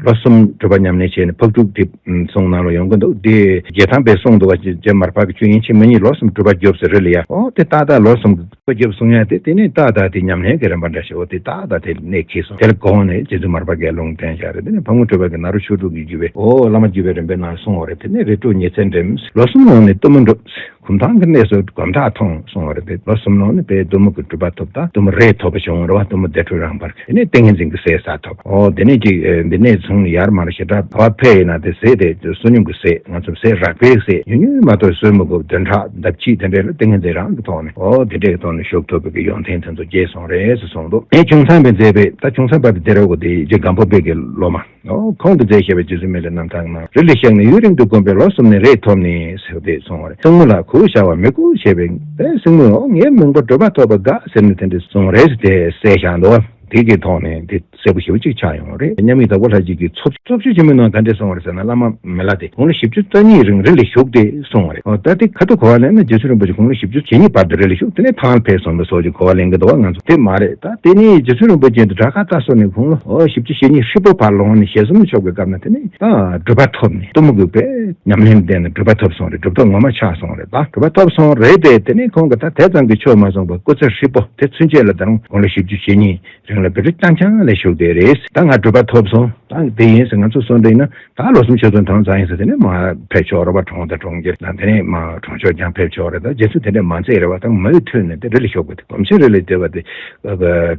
ལོ་གསུམ་སྒྲུབ་པ་ཉམས་ལེན་བྱས་ནས་ཕག་ཕྲུག་དེ་གསུང་ནང་ལ་ཡོང་གི་འདུག་དེ་རྗེ་ཐང་པས་གསུངས་འདུག་བ། རྗེ་མར་པ་གི་ཆོས་དབྱིངས་ཕྱིན་མ་གཉིས་ལོ་གསུམ་སྒྲུབ་པ་བརྒྱབ་ཟེར་རེད་ལ་ཡ། ཨོ་དེ་ཏག་ཏག་ལོ་གསུམ་སྒྲུབ་པ་བརྒྱབ་གསུང་ཡ་དེ་དེ་ནས་ཏག་ཏག་དེ་ཉམས་ལེན་གྱི་རིམ་པ་འདྲ་ཞིག་ཨོ་དེ་ཏག་ཏག་དེ་གནད་འཁེལ་སོང་། དེར་དགོངས་ནས་རྗེ་བཙུན་མར་པ་དགེ་སློང་བསྟེན་བཞག་རེད། དེ་ནས་ཕག་མོ་གྲུ་པ་གི་ནཱ་རོ་ཆོས་དྲུག་གི་བརྒྱུད་པའི་ཨོ་བླ་མ་བརྒྱུད་པའི་རིམ་པའི་ནང་གསུངས་པ་རེད། དེ་ནས་རིགས་དྲུག་ཉི་ཚེ་འགྲིམས། ལོ་གསུམ་ནང་ནས་གཏུམ་མོ་འགྲུབ། གུང་ཐང་གི་གནས་སུ་སྒོམ་ཐག་ཐོང་གསུངས་པ་རེད། དེ་ལོ་གསུམ་ནང་ནས་དཔེ་གཏུམ་མོ་གི་སྒྲུབ་པ་ཐོབ། ད་གཏུམ་མོ་བདེ་འཕྲོ་རང་འབར། དེ་ནས་ཏིང་ངེ་འཛིན་གྱི་ཟས་ཟ་ཐོབ། ཨོ་དེ་ནས་ཅིག་ཨེ་འདི་ནས་བཟུང་ཡར་མར་ཞེ་དྲག་བ་ཕེ་ཡིན་ན་དེ་ཟས་དེ་བསོད་སྙོམས་ཀྱི་ཟས། ང་ཚོ་ཟས་རགས་པའི་ཟས་ཉུང་ཉུང་མ་གཏོགས་ཟོས་མི་དགོས། བདུན་ཕྲག་ལྡབ་གཅིག་དེ་འདྲའི་ལ་ཏིང་ངེ་འཛིན་རང་གི་ཐོག་ནས་ཨོ་དེ་འདྲའི་ཐོག་ནས་ཞུགས་ཐུབ་པའི་གི་ཡོན་ཏན་དེ་ཚོ་སྐྱེས་སོང་རེད་ཟེར་གསུངས་འདུག་ཨེ་ཁྱུང་ཚང་པས་མཛད་པའི་ད་ཁྱུང་ཚང་པ་དེ་རེད་གོ། དེ་རྗེ་སྒམ་པོ་པའི་གི་སློབ་མ། ཨོ་ཁོང་གིས་མཛད་བཞག་པའི་རྗེ་བཙུན་མི་ལའི་རྣམ་ཐར་ནང་། རི་ལ་བཞག་ནས་ཡུན་རིང་དུ་བསྒོམས་པས་ལོ་གསུམ་ནས་རས་ཐོབ་ནས་ཟེར་ཏེ་གསུངས་པ་རེད། སྲིང་མོ་ལ་ཁུ་བྱ་བ་མི་དགོས་བྱས་པས་དེ་སྲིང་མོས་ཨོ་ངའི་མིང་པོ་སྒྲུབ་པ་ཐོབ་པ་དགའ་ཟེར་ནས་དེ་འདྲ་གསུངས་རེད་ཟེར་ཏེ་གསལ་བཞག་འདུག་དེ་གི་ཐོག་ནས་དེ་གསལ་པོ་ཞེ་པོ་ཅིག་ཆགས་ཡོང་བ་རེད། མཉམ་མེད་དྭགས་པོ་ལྷ་རྗེ་གིས་ཚོགས་ཚོགས་ཆོས་ཆེན་མོའི་ནང་ག་འདྲས་གསུངས་པ་རེད་ཟེར་ན། བླ་མ་མི་ལ་དེ་དགུང་ལོ་བཞི་བཅུ་རྩ་གཉིས་རིང་རི་ལ་བཞུགས་ཏེ་གསུངས་པ་རེད། ཨོ་ད་དེ་ཁ་ཐུག་གོ་བ་ལེན་ན་རྗེ་བཙུན་རིན་པོ་ཆེ་དགུང་ལོ་བཞི་བཅུ་ཞེ་གཉིས་བར་དུ་རི་ལ་བཞུགས། དེ་ནས་ཐང་ལ་ཕེབས་སོང་བའི་སོགས་ཀྱི་གོ་བ་ལེན་གྱི་འདུག་བ། ང་ཚོ་དེ་མ་རེད། ད་དེ་ནས་རྗེ་བཙུན་རིན་པོ་ཆེ་འདི་བྲག་དཀར་རྟ་སོགས་ནས་དགུང་ལོ་ཨོ་བཞི་བཅུ་ཞེ་གཉིས་ཧྲིལ་པོ་བར་ལོངས་ནས་ཞལ་གསུམ་ཕྱོགས་ཀྱི་སྐབས་ན་དེ་ནས་ད་སྒྲུབ་པ་ཐོབ་ནས་གཏུམ་མོ་གི་དཔེ་ཉམས་ལེན་བསྟེན་ནས་སྒྲུབ་པ་ཐོབ་སོང་རེད། གྲུབ་ཐོབ་ངོ་མ་ཆགས་སོང་རེད། ད་སྒྲུབ་པ་ཐོབ་སོང་རེད་དེ། དེ་ནས་ཁོང་གིས་ད་དེ་ཙམ་གྱིས་ཆོག་མ་སོང་བར་སྐུ་ཚེ་ཧྲིལ་པོ་དེ་ཚུན་ཆད་ལ་ད་རུང་དགུང་ལོ་བཞི་བཅུ་ཞེ་གཉིས་རིང་ལ་བེ་རི་རྐྱང་རྐྱང་ལ་བཞུགས་བསྡད་རེད། ད་ང་གྲུབ་པ་ཐོབ་སོང་། ད་དེ་ཡིན་ཟེར་ང་ཚོ་གསོལ་འདེབས་ཡིན་ན་ད་ལོ་གསུམ་ཆོས་ཚོགས་གྲངས་ཚང་ཡིན་ཟེར། དེ་ནས་མར་ཕེབས་ཆོག་རེད་བ། གྲོང་དང་གྲོང་ཁྱེར་དང་དེ་ནས་མར་གྲོང་ཆོག་ཀྱང་ཕེབས་ཆོག་རེད། ད་རྗེ་བཙུན་དེ་འདྲས་མ་མཛད་རེད་བ། ད་མ་ཡུལ་ཐོན་ནས་དེ་རི་ལ་བཞུགས་པ་དེ་སྒོམ་ཆེན་རི་ལ་བསྡད་པ་དེ་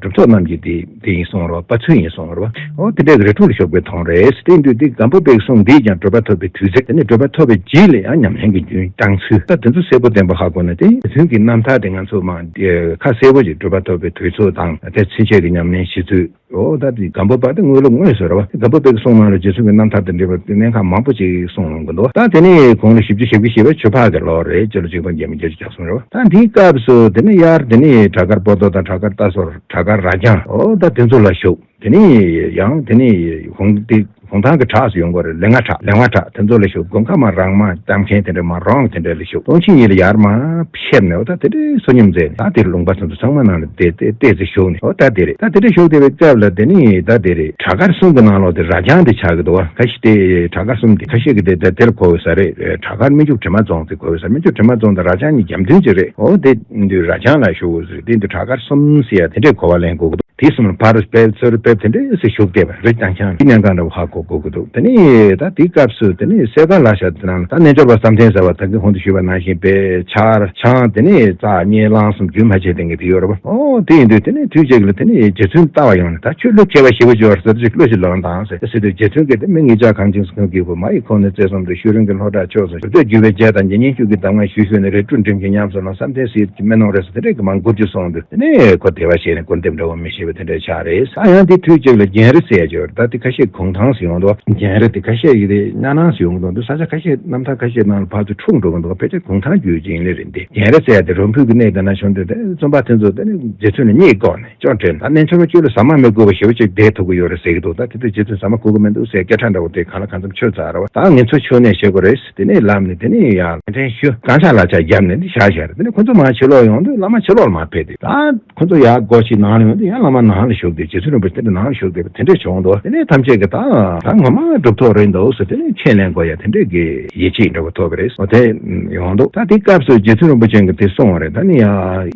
གྲུབ་ཐོབ་རྣམས་ཀྱི་དེ་དེ་ཡིན་གསུངས་རེད་བ། དཔའ་ཚུལ་ཡིན་གསུངས་རེད་བ། ཨོ་དེ་འདྲས་རི་ཁྲོད་ལ་བཞུགས་པའི་མཐོང་རེད། དེ་དུས་དེ་སྒམ་པོ་པའི་གསུང་འདིས་ཀྱང་གྲུབ་པ་ཐོབ་པའི་དུས་ཚིགས། དེ་ནས་གྲུབ་པ་ཐོབ་པའི་རྗེས་ལ་ཡང་ཉམས་ལེན་གྱི་རྒྱུན་བསྐྱངས་ཚུལ། ད་དེ་ཚོ་གསལ་པོ་བསྟན་པ་ཧ་གོ་ན་དེ་རྗེ་བཙུན་གྱི་རྣམ་ཐར་དེ་ང་ཚོ་མ་ཁ་གསལ་པོ་ཞིག་གྲུབ་པ་ཐོབ་པའི་དུས་ཚོད་དང་དེ་ཚུན་ཆད་ཀྱི་ཉམས་ལེན་བྱེད་ཚུལ། ཨོ་ད་དེ་སྒམ་པོ་པ་དེ་དངོས་ལུགས་དངོས་སུ་རེད་བ། སྒམ་པོ་པའི་གསུང་ནང་ལ་རྗེ་བཙུན་གྱི་རྣམ་ཐར་དང་འབྲེལ་བའི་གནད་འགག་མང་པོ་ཅིག་གསུངས་ཡོང་གི་འདུག་ད་དེ་ནས་དགུང་ལོ་བཞི་བཅུ་ཞེ་དགུ་བཞེས་པའི་ཆུ་ཕག་གི་ལོ་རེད། སྤྱི་ལོ་གཅིག་སྟོང་བརྒྱད་བརྒྱ་བརྒྱད་ཅུ་གྱ་གསུམ་རེད་བ། ད་འདིའི་སྐབས་སུ་དེ་ནས་ཡར་དེ་ནས་བྲག་དཀར་སྤོ་ཏོ་དང་བྲག་དཀར་རྟ་སོགས་བྲག་དཀར་རྭ་རྐྱང་ཨོ་ད་དེ་ཚོ་ལ་བཞུགས། དེ་ནས་ཡང་དེ་ནས་གུང་དེ་གུང་ཐང་གི་བྲག་སུ་ཡོང་གི་རེད། ལེ་ང་བྲག་ལེ་ང་བྲག་དེ་ཚོ་ལ་བཞུགས། དགུན་ཁ་མར་རང་མལ་ལྕང་ཕན་དེ་འདྲ་མར་རོང་དེ་འདྲ་ལ་བཞུགས། སྟོང་ཆེན་ཉིད་ལ་ཡར་མར་ཕེབས་ནས་ཨོ་ད་དེ་འདྲའི་བསོད་སྙོམས་མཛད་ནས་ད་དེར་ལུང་པ་ཚོ་ཚང་མ་ནང་ལ་བསྡད་དེ་བལྟས་ཚེ་བཞུགས་ནས་ཨོ་ད་དེ་རེད། ད་དེ་འདྲ་བཞུགས་བསྡད་པའི་སྐབས་ལ་དེ་ནས་ད་དེ་རེད། བྲག་དཀར་གསུམ་གྱི་ནང་ལོགས་དེ་རྭ་རྐྱང་དེ་ཆགས་ཀྱི་འདུག་བ། ཁ་ཤས་དེ་བྲག་དཀར་གསུམ་དེ་ཁ་ཤས་ཀྱི་དེ་དེ་དེར་གོ་གི་ས་རེད། བྲག་དཀར་སྨིན་ཕྱུག་དྲི་མ་རྫོང་དེ་གོ་གི་ས། སྨིན་ཕྱུག་དྲི་མ་རྫོང་དང་རྭ་རྐྱང་གཉིས་རྒྱབ་མདུན་ཅིག་རེད། ཨོ་དེ་འདི་རྭ་རྐྱང་ལ་བཞུགས་ཟེར། དེ་འདི་བྲག་དཀར་གསུམ་ཟེར་ཡ་དེ་འདྲས་གོ་བ་ལེན་དགོས་ཀྱི་འདུག་དེ་གསུམ་ལ་ཕར་ཕེབས་ཚུར་ཕེབས་དེ་འདྲས་སེ་བཞུགས་བསྡད་པ་རི་རྐྱང་རྐྱང་གི་གནད་འགག་འདྲ་བོ་ཧ་གོ་དགོས་ཀྱི་འདུག་དེ་ནས་ད་དེའི་སྐབས་སུ་དེ་ནས་སེ་ཀ་ལ་ཤ་དེ་ནང་ལ་ད་རྣལ་འབྱོར་པ་བསམ་གཏན་ཟེར་བ་ད་གིན་གོང་དུ་ཞུས་པ་ནང་བཞིན་པའི་ཆར་ཆང་དེ་ནས་རྩྭ་གཉིས་གླང་གསུམ་རྒྱུན་མ་ཆད་ལྡན་གྱི་དེ་ཡོད་རེད་བ། ཨོ་དེ་ཡིན་དུས་དེ་ནས་དུས་གཅིག་ལ་དེ་ནས་རྗེ་བཙུན་ལྟ་བ་ཡོང་ནས་ད་ཁྱོད་བློ་མཁས་པ་ཞེ་པོ་ཅིག་ཡོད་རེད་ཟེར་ཅིག་བློ་ཞིག་ལོན་དང་ཟེར་ཟེར་དུས་རྗེ་བཙུན་གྱིས་དེ་མི་ངེད་ཅག་གངས་ཅན་སྐྱེ་བོ་མ་ཡི་ཁོང་ནས་རྩེ་གསུམ་དུ་ཤུལ་རིང་གི་ལྷོ་བྲག་ཕྱོགས་སུ་ཞུ་འདོད་རྒྱུ་བའི་རྒྱལ་དང་ཉེ་ཉེ་ཤུགས་ཀྱི་གདམས་ངག་ཞུས་ཞུས་ནས་རི་ཁྲོད་འགྲིམ་གྱི་ཉམས་སུ་ལོ་བསམ་གཏན་ཟེར་གྱི་མི་ནོར་རེད་ཟེར་དེ་འདྲས་ཀྱི་མང་མགུར་གྱི་གསུངས་འདུག་དེ་ནས་ཁོ་དེ་བ་བྱས་ནས་སྐུར་འདེབས་འདྲ་བོ་མི་ཤེས། ཞེས་པ་དེ་འདྲ་ཆགས་རེད། ད་ཡང་དེ་དུས་གཅིག་ལ་རྒྱན་རི་ཟེར་ཡ་ཅིག་ཡོད་རེད། ད་དེ་ཁ་ཤས་གུང་ཐང་ཟེར་ཡོང་འདུག་རྒྱན་རི་དེ་ཁ་ཤས་ཡི་དེ་གཉའ་ནང་ཟེར་ཡོང་འདུག་འདུག་ས་ཆ་ཁ་ཤས་རྣམ་ཐར་ཁ་ཤས་ནང་ལ་ཕར་ཚུར་འཁྲུག་འགྲོ་གི་འདུག་ཕལ་ཆེར་གུང་ཐང་བརྒྱུད་ཅིག་ཡིན་ལེ་རེད་འདི། རྒྱན་རི་ཟེར་ཡ་དེ་རོང་ཕུ་གི་གནས་དེ་ན་བྱུང་དུས་དེ་རྩོམ་པ་དེ་ཚོ་དེ་ནི་རྗེ་བཙུན་ལ་བརྙས་བཀོག་ནས་ཅོ་དྲན། ད་གནས་མཆོག་ལ་བཅུ་ལ་ཟ་མ་མི་དགོས་པ་ཞེ་པོ་ཅིག་བསྡད་ཐུབ་ཀྱི་ཡོད་རེད་ཟེར་གྱི་འདུག་ད་དེ་དུས་རྗེ་བཙུན་ཟ་མ་དགོས་ཀྱི་མི་འདུག་ཟེར་སྐད་ཆ་འདྲ་བོ་དེ་གང་ལ་གང་འཚམ་ཆོད་ཚར་བ། ད་ངེད་ཚོ་མཆོད་གནས་བྱེད་དགོས་རེད། དེ་ནས་ལམ་ནས་དེ་ནས་ཡར་ཕན་ཕྲན་ཞུ་རྐང་ཕྱག་ལག་ཕྱག་བརྒྱབ་ནས་འདི་བཞག་བཞག་རེད། དེ་ནས་ཁོ་ཚོ་མར་ཕྱི་ལོགས་ཡོང་དུས་བླ་མ་ཕྱི་ལོགས་ལ་མར་ཕེབས་དུས། ད་ཁོ་ཚོ་ཡར་སྒོ་ཕྱེ་ནང་ལ་ཡོང་དུས་ཡང་བླ་མ་ནང་ལ་བཞུགས་ཏེ་རྗེ་བཙུན་རིན་པོ་ཆེ་དེ་ནང་ལ་བཞུགས་བསྡད་པ་དེ་འདྲ་བྱུང་འདུག་དེ་ནས་ཐམས་ཅད་ཀྱིས་ད་ད་ངོ་མ་གྲུབ་ཐོབ་རེད་འདུག་ཟེར་དེ་ནས་ཁས་ལེན་དགོས་ཡ་དེ་འདྲས་ཀྱི་ཡིད་ཆེས་འདྲ་བོ་ཐོབ་པ་རེད། འོ་དེ་ཡོང་འདུག་ད་དེ་སྐབས་སུ་རྗེ་བཙུན་རིན་པོ་ཆེ་གིས་དེ་གསུངས་པ་རེད། ད་ནི་ཡ་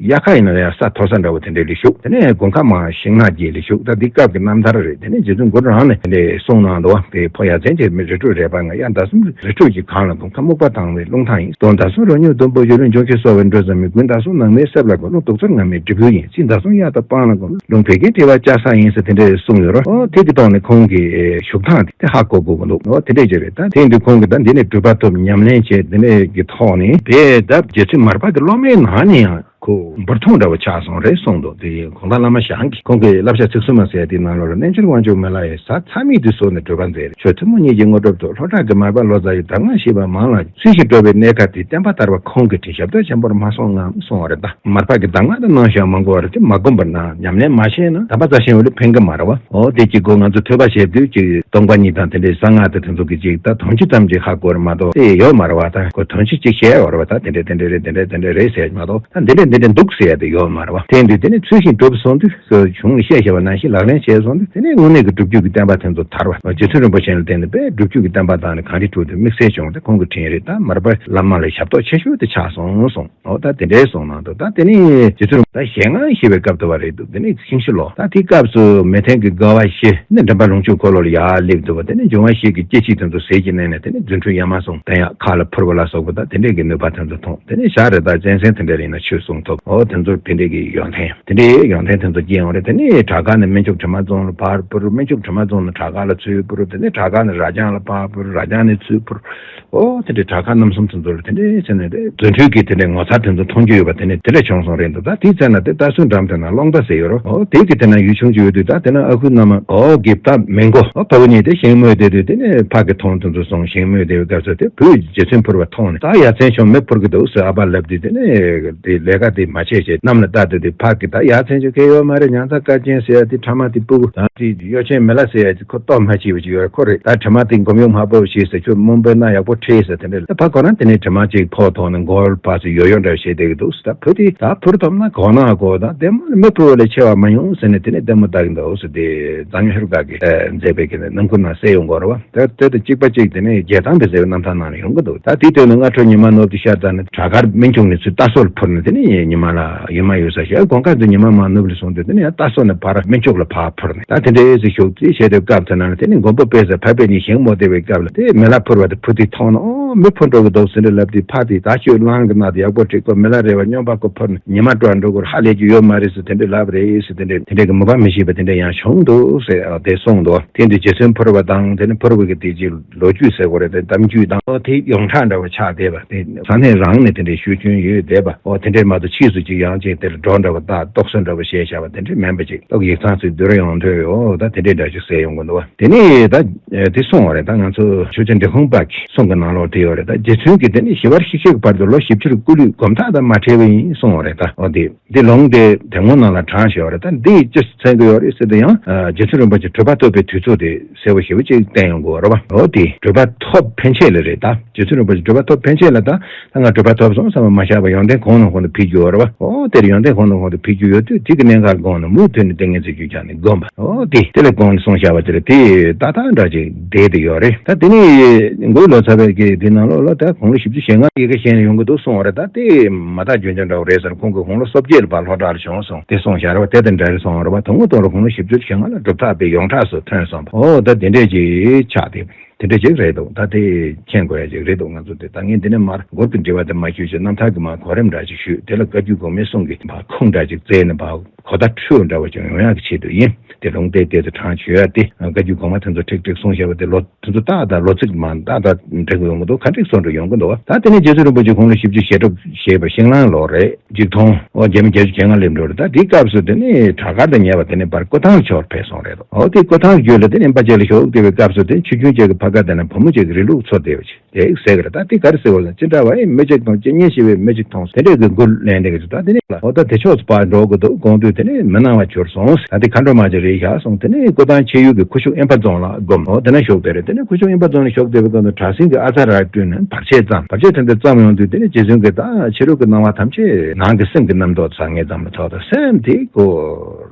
དབྱར་ཁ་ཡིན་ན་ཡ་ས་མཐོ་ས་འདྲ་བོ་དེ་འདྲས་ལ་བཞུགས། དེ་ནས་དགུན་ཁ་མར་ཤིང་ནགས་དཀྱིལ་ལ་བཞུགས། ད་དེ་སྐབས་ཀྱི་རྣམ་ཐར་རེད། དེ་ནས་རྗེ་བཙུན་གུ་རུ་རང་ནས་དེ་འདྲས་གསུངས་གནང་འདུག་བ། དེ་ཕོ་ཡ་མཚན་ཆེ་མི་རི་ཁྲོད་རས་པ་ལྔ། དབྱར་ཟླ་གསུམ་རི་ཁྲོད་ཀྱི་གངས་ལ་གོམས། ཁ་སྨུག་པ་དྭངས་པའི་རླུང་ཐང་ཡིན། སྟོན་ཟླ་གསུམ་རོ་སྙོབ་ཟླུམ་པོ་ཡུ་རུ་འབྱུང་ཁྱི་སོ་བའི་འགྲོས་ཙམ་མིན། དགུན་ཟླ་གསུམ་ནགས་མའི་སྲེབ་ལ་གོམས། རླུང་དུག་ཚོར་ངར་མའི་གྲིབ་འགུལ་ཡིན། སྤྱི་ཟླ་གསུམ་གཡའ་དང་སྤང་ལ་གོམས། རླུང་བད་ཀན་ཐལ་བ་ལྕགས་ཟངས་ཡིན་ཟེར་དེ་འདྲས་གསུངས་ཡོད་རེད། ཨོ་དེ་གི་ཐོག་ནས་ཁོང་གི་བཞུགས་སྟངས་དེ་ཧ་གོ་དགོས་ཀྱི་འདུག་ཨོ་དེ་འདྲས་ཅིག་རེད། ད་དེ་ཡིན་དུས་ཁོང་གིས་ད་འདི་ནས་སྒྲུབ་པ་ཐོབ་ཉམས་ལེན་བྱས་དེ་འདྲས་ཀྱི་ཐོག་ནས་དེ་ད་རྗེ་བཙུན་མར་པ་གི་སློབ་མའི་ནང་ནས་ཡང་ཁོ་འབུར་ཐོན་འདྲ་བོ་ཆགས་སོང་རེད་གསུངས་འདུག་དེ་གོང་ཐང་བླ་མ་ཞང་གིས་ཁོང་གི་བསླབ་བྱ་ཚིག་གསུམ་མ་ཟེར་ཡ་དེའི་ནང་ལོགས་ལ། རྣལ་འབྱོར་དབང་ཕྱུག་མི་ལ་ཡི། ཟ་ཚ་མིག་ཏུ་བཟུང་ནས་སྒྲུབ་པ་མཛད། ཆོས་ཐུན་མོང་སྙིང་རྗེའི་དངོས་གྲུབ་ཐོབ། ལྷོ་བྲག་གི་མར་པ་ལོ་ཙཱ་ཡི། གདམས་ངག་ཤེས་པ་མང་ལ་ཚུལ་བཞིན་སྒྲུབ་པའི་གནས་སྐབས་དེ། བསྟན་པ་དར་བ་ཁོང་གིས་བྲིས། ཞབས་ཏོག་ཆེན་པོར་མ་སོང་ངམ་གསུངས་པ་རེད། ད་མར་པ་གི་གདམས་ངག་དེ་གནང་བཞག་མ་དགོས་པ་རེད། དེ་མ་བསྒོམས་པར་ན་ཉམས་ལེན་མ་བྱས་ན་དམ་པ་རྩ་ཆེན་པོ་ལ་ཕན་གི་མ་རེད་བ། འོ་དེ་གཅིག་གོ་ང་ཚོ་ཐོས་པ་བྱེད་དུས་ཀྱི་སྟོང་པ་ཉིད་དང་དེ་འདྲའི་གསང་སྔགས་དེ་དེ་ཚོ་གི་ཅིག་ད་དོན་སྤྱི་ཙམ་ཅིག་ཧ་གོ་རེད་མ་གཏོགས་དེ་ཡོད་མ་རེད་བ། ད་ཁོ་དོན་སྤྱི་ཅིག་བཤད་ཡོད་རེད་བ། ད་དེ་འདྲ་དེ་འདྲ་རེད། དེ་འདྲ་དེ་འདྲ་རེད་ཟེར་མ་གཏོགས་ད་འདི་འདྲ་འདི་འདྲ་འདུག་ཟེར་ཡ་དེ་ཡོད་མ་རེད་བ། དེ་འདི་དེ་ནས་ཚུལ་བཞིན་སྒྲུབ་སོང་དུས་གཞུང་ནས་བཤད་བཞག་པ་ནང་བཞིན་ལག་ལེན་བྱས་སོང་དུས་དེ་ནས་དངོས་གནས་ཀྱི་སྒྲུབ་བརྒྱུད་ཀྱི་བསྟན་པ་དེ་ཚོ་དར་བ། རྗེ་བཙུན་རིན་པོ་ཆེ་ལ་བརྟེན་ནས་དཔེ་སྒྲུབ་བརྒྱུད་ཀྱི་བསྟན་པ་དར་ནས་གངས་རི་ཁྲོད་དུ་དམིགས་བསལ་བྱུང་སྟེ་ཁོང་གིས་བྲིས་རེད། ད་མར་པ་བླ་མ་ལ་ཞབས་ཏོག་ཆེ་ཤོས་དེ་ཆགས་སོང་གསུངས། འོ་ད་དེ་འདྲའི་གསུངས་གནང་འདུག་ད་དེ་ནི་རྗེ་བཙུན་རིན་པོ་ཆེ་ད་ཞལ་སྔ་བཞེས་པའི་སྐབས་དུ་བ་རེད་འདུག་དེ་ནི་ཤིང་བྱི་ལོ། ད་དེའི་སྐབས་སུ་མེ་ཐན་གྱི་དགའ་བ་བཞི་ནི་མགྲིན་པ་ལོངས་སྤྱོད་འཁོར་ལོ་ལ་ཡར་སླེབས་འདུག་བ། དེ་ནི་འབྱུང་བ་བཞི་གི་སྐྱེ་མཆེད་དེ་ཚོ་ཟིལ་གྱིས་མནན་ནས་དེ་ནི་རྫུ་འཕྲུལ་ཡ་མ་ཟུང་དེ་ཡང་ཁ་ལ་ཕུར་བ་ལ་སོགས་པ་དང་དེ་འདྲས་ཀྱི་ནུས་པ་དེ་ཚོ་ཐོན། དེ་ནི་ཞག་རེ་ད་གཅན་གཟན་དེ་འདྲ་ཡིན་ན་ཆོས་གསུང་ཐུབ། འོ་དེ་ཚོ་དེ་འདྲས་ཀྱི་ཡོན་ཏན་དེ་འདྲའི་ཡོན་ཏན་དེ་ཚོ་སྐྱེ་ཡོང་རེད། དེ་ནི་བྲག་དཀར་ནས་སྨན་ལྕུག་དྲི་མ་རྫོང་ལ་ཕར་འཕུར། སྨན་ལྕུག་དྲི་མ་རྫོང་ནས་བྲག་དཀར་ལ་ཚུར་འཕུར། དེ་ནི་བྲག་དཀར་ནས་རྭ་རྐྱང་ལ་ཕར་འཕུར། རྭ་རྐྱང་ནས་ཚུར་འཕུར། ཨོ་དེ་འདྲའི་བྲག་དཀར་རྣམ་གསུམ་དེ་ཚོ་ལ་དེ་འདྲའི་ཟེར་ནས་རྫུ་འཕྲུལ་གྱི་དེ་འདྲའི་ངོ་མཚར་དེ་ཚོ་མཐོང་རྒྱུ་ཡོད་པ་དེ་ནི་དེ་འདྲ་བྱུང་སོང་རེད་འདུག་ད་དེའི་ཚེ་ན་དེ་རྟ་སུལ་འགྲམ་དེ་ན་གླང་རྟ་ཟེར་ཡོད་རེད། ཨོ་དེ་གི་དེ་ན་ཡུལ་ཆུང་ཅིག་ཡོད་དུས་ད་དེ་ན་ཨ་ཁུ་མནའ་མ་ཨོ་གི་ད་མི་མགོ་ཨོ་ཕ་བུ་གཉིས་དེ་ཞིང་རྨོས་བསྡད་དུས་དེ་ནས་ཕ་གི་མཐོང་དེ་ཚོ་སོང་། ཞིང་རྨོས་བསྡད་པའི་སྐབས་སུ་དེ་བུས་རྗེ་བཙུན་ཕུར་བ་མཐོང་ནས་ད་ཡ་མཚན་ཆུང་མི་ཕུར་གི་འདུག་ཟེར་ཨ་ཕ་ལབ་དུས་དེ་ནས་དེ་ལས་ཀ་དེ་མ་བྱས་བྱས་གནམ་ལ་ལྟ་དུས་དེ་ཕ་གི་ད་ཡ་མཚན་ཆུང་གལ་ཡོད་མ་རེད། ཉང་ཚ་དཀར་ཅན་ཟེར་ཡ་དེ་ཕྲ་མ་དེ་སྤུ་གུ་ད་དེ་གཡོ་ཅན་མི་ལ་ཟེར་ཡ་དེ་ཁོ་ལྟོ་མ་བྱས་པ་ཅིག་ཡོད་རེད། ཁོ་རེད་ད་དྲི་མ་དེ་འགོམ་གཡོག་མ་སྤོབས་ཤིག་ཟེར། ཁྱོད་རྨོངས་པའི་ན་ཡག་པོ་ཁྲིད་ཟེར། དེ་འདྲ་ད་ཕ་ཁོ་རང་དེ་ནས་དྲི་མ་ཅིག་ཕོག་ཐོག་ནས་མགོ་བར་ཕར་ཚུར་ཡོ་ཡོ་འདྲ་བྱས་བསྡད་ཀྱི་འདུག་ད་བུ་དེ་ད་ཕུར་ཐོབ་ན་གོ་ན་གོ་ད་དེ་མ་མི་ཕུར་བ་ལས་ཆེ་བ་མ་ཡོང་ཟེར་ནས་དེ་ནས་ལྟད་མོ་ལྟ་གི་འདུག་ཟེར། དེ་འཛམ་གླིང་ཧེ་རུ་ཀ་གི་མཛད་པའི་གི་རྣམ་མགུར་ནང་གསལ་ཡོང་གི་ཡོད་རེད་བ། ད་དེ་དང་གཅིག་པ་གཅིག་དེ་ནས་རྒྱལ་ཐང་དུ་ཟེར་བའི་རྣམ་ཐར་ནང་ལ་ཡོང་གི་འདུག་ད་དེའི་དོན་ནི་སྔ་དྲོ་ཉི་མ་ནུབ་དུས་ཤར་ཙམ་ནས་བྲག་དཀར་སྨན་ལྕུག་ནས་ཚུར་རྟ་སོ་ལ་འཕུར་ནས་དེ་ནས་ཉི་མ་ལ་ཡུལ་མ་ཡོད་ས་ཞིག་དགོང་ཁ་དུ་ཉི་མ་མར་ནུབ་ལ་སོང་དུས་དེ་ནས་ཡང་རྟ་སོ་ནས་ཕར་སྨན་ལྕུག་ལ་ཕར་འཕུར་ནས་ད་དེ་འདྲའི་ཟིག་ཤོག་ཙིག་བྱས་དུས་སྐབས་དེ་ནང་ལ་དེ་ནས་མགོན་པོ་དཔལ་བཟང་འཕགས་པའི་ཉིན་ཞིང་རྨོ་བསྡད་པའི་སྐབས་ལ་དེ་མི་ལ་ཕུར་བ་དེ་བུ་དེ་མཐོང་ནས་ཨོ་མི་ཕུར་འགྲོ་གི་འདུག་ཟེར་འདྲ་ལབ་དུས་ཕ་དེས་ད་ཁྱོད་གླང་གི་ནང་དུ་ཡག་པོ་ཁྲིད་ཁོ་མི་ལ་རེ་བ་སྨྱོན་པ་ཁོ་ཕུར་ནས་ཉི་མ་དྲོ་འགྲོ་དགོས་ཧ་ལས་རྒྱུ་ཡོད་མ་རེད་ཟེར་དེ་འདྲ་ལབ་རེད་ཟེར། དེ་འདྲ་དེ་འདྲ་གི་མོས་པ་མི་བྱེད་པ་དེ་འདྲ་ཡང་བྱུང་འདུག་ཟེར་དེ་གསུངས་འདུག་དེ་འདྲ་རྗེ་བཙུན་ཕུར་བ་དང་དེ་ནི་ཕུར་བ་གི་དེ་རྗེས་ལོ་རྒྱུས་ཟེར་དགོས་རེད། དེ་གཏམ་རྒྱུད་དང་དེ་ཡོངས་གྲགས་འདྲ་བ་ཆགས་བསྡད་པ་དེ་ས་གནས་རང་ནས་དེ་འདྲའི་ཤོད་རྒྱུན་ཡོད་བསྡད་པ། ཨོ་དེ་འདྲའི་མ་གཏོགས་ཕྱིས་སུ་ཅིག་ཡང་ཅིག་དེར་སྒྲོ་འདྲ་བ་བཏགས་རྟོག་བཟོ་འདྲ་བ་བྱས་བཞག་པ་དེ་འདྲའི་མིན་པ་ཅིག་ཏོག་ཡིག་ཚང་ཚོས་བསྡུར་ཡོང་དུས་ཨོ་ད་དེ་འདྲའི་འདྲ་ཅིག་གསལ་ཡོང་གི་འདུག་བ། དེ་ནས་ད་དེ་གསུངས་པ་རེད། ད་ང་ཚོ་ཆོས་རྒྱལ་འབྲི་གུང་པ་གི་གསུང་གི་ནང་ལོགས་དེ་ཡོད་རེད། ད་རྗེ་བཙུན་གྱིས་དེ་ནས་ཞི་བར་གཤེགས་ཤིང་གི་བར་དུ་ལོ་བཞི་བཅུར་སྐུ་ལུས་སྒོམ་ཐག་དང་མ་བྲལ་བ་ཡིན་གསུངས་པ་རེད། ད་ཨོ་དེ། འདི་ལུང་དེ་དེ་སྔོན་ནང་ལ་དྲངས་བཞག་པ་རེད། ད་འདི་ཅི་མཚོན་གྱི་ཡོད་རེད་ཟེར་དུས་ཡང་རྗེ་བཙུན་རིན་པོ་ཆེ་གྲུབ་པ་ཐོབ་པའི་དུས་ཚོད་དེ་གསལ་པོ་ཞེ་པོ་ཅིག་བསྟན་ཡོང་གི་ཡོད་རེད་བ། འོ་དེ་གྲུབ་པ་ཐོབ་ཕན་ཆད་ལ་རེད། ད་རྗེ་བཙུན་རིན་པོ་ཆེ་གྲུབ་པ་ཐོབ་ཕན་ཆད་ལ་ད་ད་ང་གྲུབ་པ་ཐོབ་སོང་བསམ་པ་མ་བཞག་པ་ཡོན་ཏན་གོང་ནས་གོང་དུ་འཕེལ་རྒྱུ་ཡོད་རེད་བ། འོ་དེར་ཡོན་ཏན་གོང་ནས་གོང་དུ་འཕེལ་རྒྱུ་ཡོད་དུས་དེ་གི་གནད་འགག་དགོངས་ནས་མུ་མཐུད་ནས་ཏིང་ངེ་འཛིན་རྒྱུད་སྦྱངས་ནས་བསྒོམ་པ། འོ་དེ་དེ་ལས་དགོངས་ནས་གསུངས་བཞག་པ་དེ་རེད། དེ་ད་ལྟ་འདྲ་ཅིག་བསྡད་དེ་ཡོད་རེད། ད་དེ་ནས་མགོའི་ལོ་ཙཱ་བས་ཀྱི་དེ་ནང་ལོགས་ལ་ད་དགུང་ལོ་བཞི་བཅུ་ཞེ་ལྔ་ཡི་གེ་བཤད་ནས་ཡོང་གི་འདུག་གསུངས་པ་རེད། ད་དེ་མ་དག་རྒྱུན་ཆད་འདྲ་བོ་རེད་ཟེར། ཁོང་གི་དགུང་ལོ་སོ་བརྒྱད་ལ་ཕར་ལྷོ་བྲག་ལ་བྱོན་སོང་དེ་གསུངས་བཞག་རེད་བ། དེ་དང་འབྲེལ་སོང་བ་རེད་བ། དང་པོ་དང་པོ་དགུང་ལོ་བཞི་བཅུ་ཞེ་ལྔ་ལ་གྲུབ་མཐའ་དཔེ་ཡོངས་གྲགས་སུ་ཐོན་སོང་བ། ཨོ་ད་དེ་འདྲས་ཅིག་ཆགས་དེ། དེ་འདྲ་ཅིག་རེད་འདུག་ད་དེ་མཁྱེན་དགོས་ཡ་ཅིག་རེད་འདུག་ང་ཚོ་དེ་ད་ངས་འདི་ནས་མར་མགོ་གི་འབྲེལ་བ་དེ་མ་ཞུས་ཤིག་རྣམ་ཐར་གྱི་མར་གོ་རིམ་འདྲ་ཅིག་ཞུས། དེ་ལ་བཀའ་བརྒྱུད་གོང་མའི་གསུང་གི་མར་ཁུངས་འདྲ་ཅིག་བཙལ་ནས་མར་གོ་བརྡ་འཕྲོད་འདྲ་བ་ཅིག་ཡོང་ཡག་གི་ཆེད་དུ་ཡིན། དེ་ལུང་བསྟན་དེ་ཚོ་དྲངས་བྱོས་ཡ་དེ་བཀའ་བརྒྱུད་གོང་མ་དེ་ཚོ་ཁྲིག་ཁྲིག་གསུངས་བཞག་པ་དེ་ལོ་དེ་ཚོ་ཏག་ཏག་ལོ་ཚིགས་མ་ཏག་ཏག་འགྲིག་གི་ཡོང་གི་འདུག་ག་འགྲིག་སོང་འགྲིག་ཡོང་གི་འདུག་ད་དེ་ནས་རྗེ་བཙུན་རིན་པོ་ཆེ་ཁོང་ལ་ཞིབ་འཇུག་ཞེ་དྲག་བྱས་པ་ཤིང་གླང་ལོ་རེད། ཆིག་སྟོང་ཨོ་བརྒྱ་མེད་བརྒྱད་ཅུ་གྱ་ལྔ་སླེབས་འགྲོ་རེད། ད་དེའི་སྐབས་སུ་དེ་ནས་བྲག་དཀར་དང་ཉེ་བ་དེ་ནས་བར་སྐུ་ཐང་ལ་ཆོས་ཕེབས་སོང་རེད་དོ། ཨོ་དེ་སྐུ་ཐང་བརྒྱུད་ལ་དེ་ནས་རིན་པོ་ཆེ་ལ་ཞུགས་བསྡད་པའི་སྐབས་སུ་དེ་ཆོས་སྐྱོང་བཅས་ཀྱི་ཕ་ག་དེ་ནས་བུ་མོ་གཅིག་གི་རིང་ལུགས་འཚོ་བསྡད་པ་ཅིག་དེ་ཟེར་གི་རེད། ད་དེ་ག་རེ་ཟེར་བ་ཟེར་ན་ཅི་འདྲ་བ་ཡིན་མི་གཅིག་དང་ཅི་ཉེ་ཞི་བའི་མི་གཅིག་མཐོང་དེ་འདྲས་ཀྱི་མགུར་ལེན་བསྡད་ཀྱི་འདུག་ད་དེ་ནས་ལ་ཨོ་ད་དེ་ཕྱོགས་སུ་ཕར་འགྲོ་དགོས་འདུག་དགོངས་དུས་དེ་ནས་མི་སྣང་བ་གྱུར་སོང་། ད་དེ་མཁའ་འགྲོ་མ་ཅིག་རེད་བཞག་སོང་། དེ་ནས་སྐུ་ཐང་ཆེ་ཡུལ་གྱི་ཁུ་བྱུག་དབེན་པ་རྫོང་ལ་བསྒོམ། ཨོ་དེ་ན་བཞུགས་བསྡད་རེད། དེ་ནས་ཁུ་བྱུག་དབེན་པ་རྫོང་ལ་བཞུགས་བསྡད་པའི་སྐབས་སུ་གྲྭ་སེང་གི་ཨ་ཙ་ར་སྤྲུལ་ནས་བར་ཆད་བརྩམས། བར་ཆད་དེ་འདྲ་བརྩམས་ཡོང་དུས་དེ་ནས་རྗེ་བཙུན་གྱིས་ད་ཕྱི་རོལ་གྱི་སྣང་བ་ཐམས་ཅད་ནང་གི་སེམས་ཀྱི་རྣམ་རྟོག་ཟག་ངེས་ཙམ་ལ་ཐོགས་དང་སེམས་དེ་ཁོ་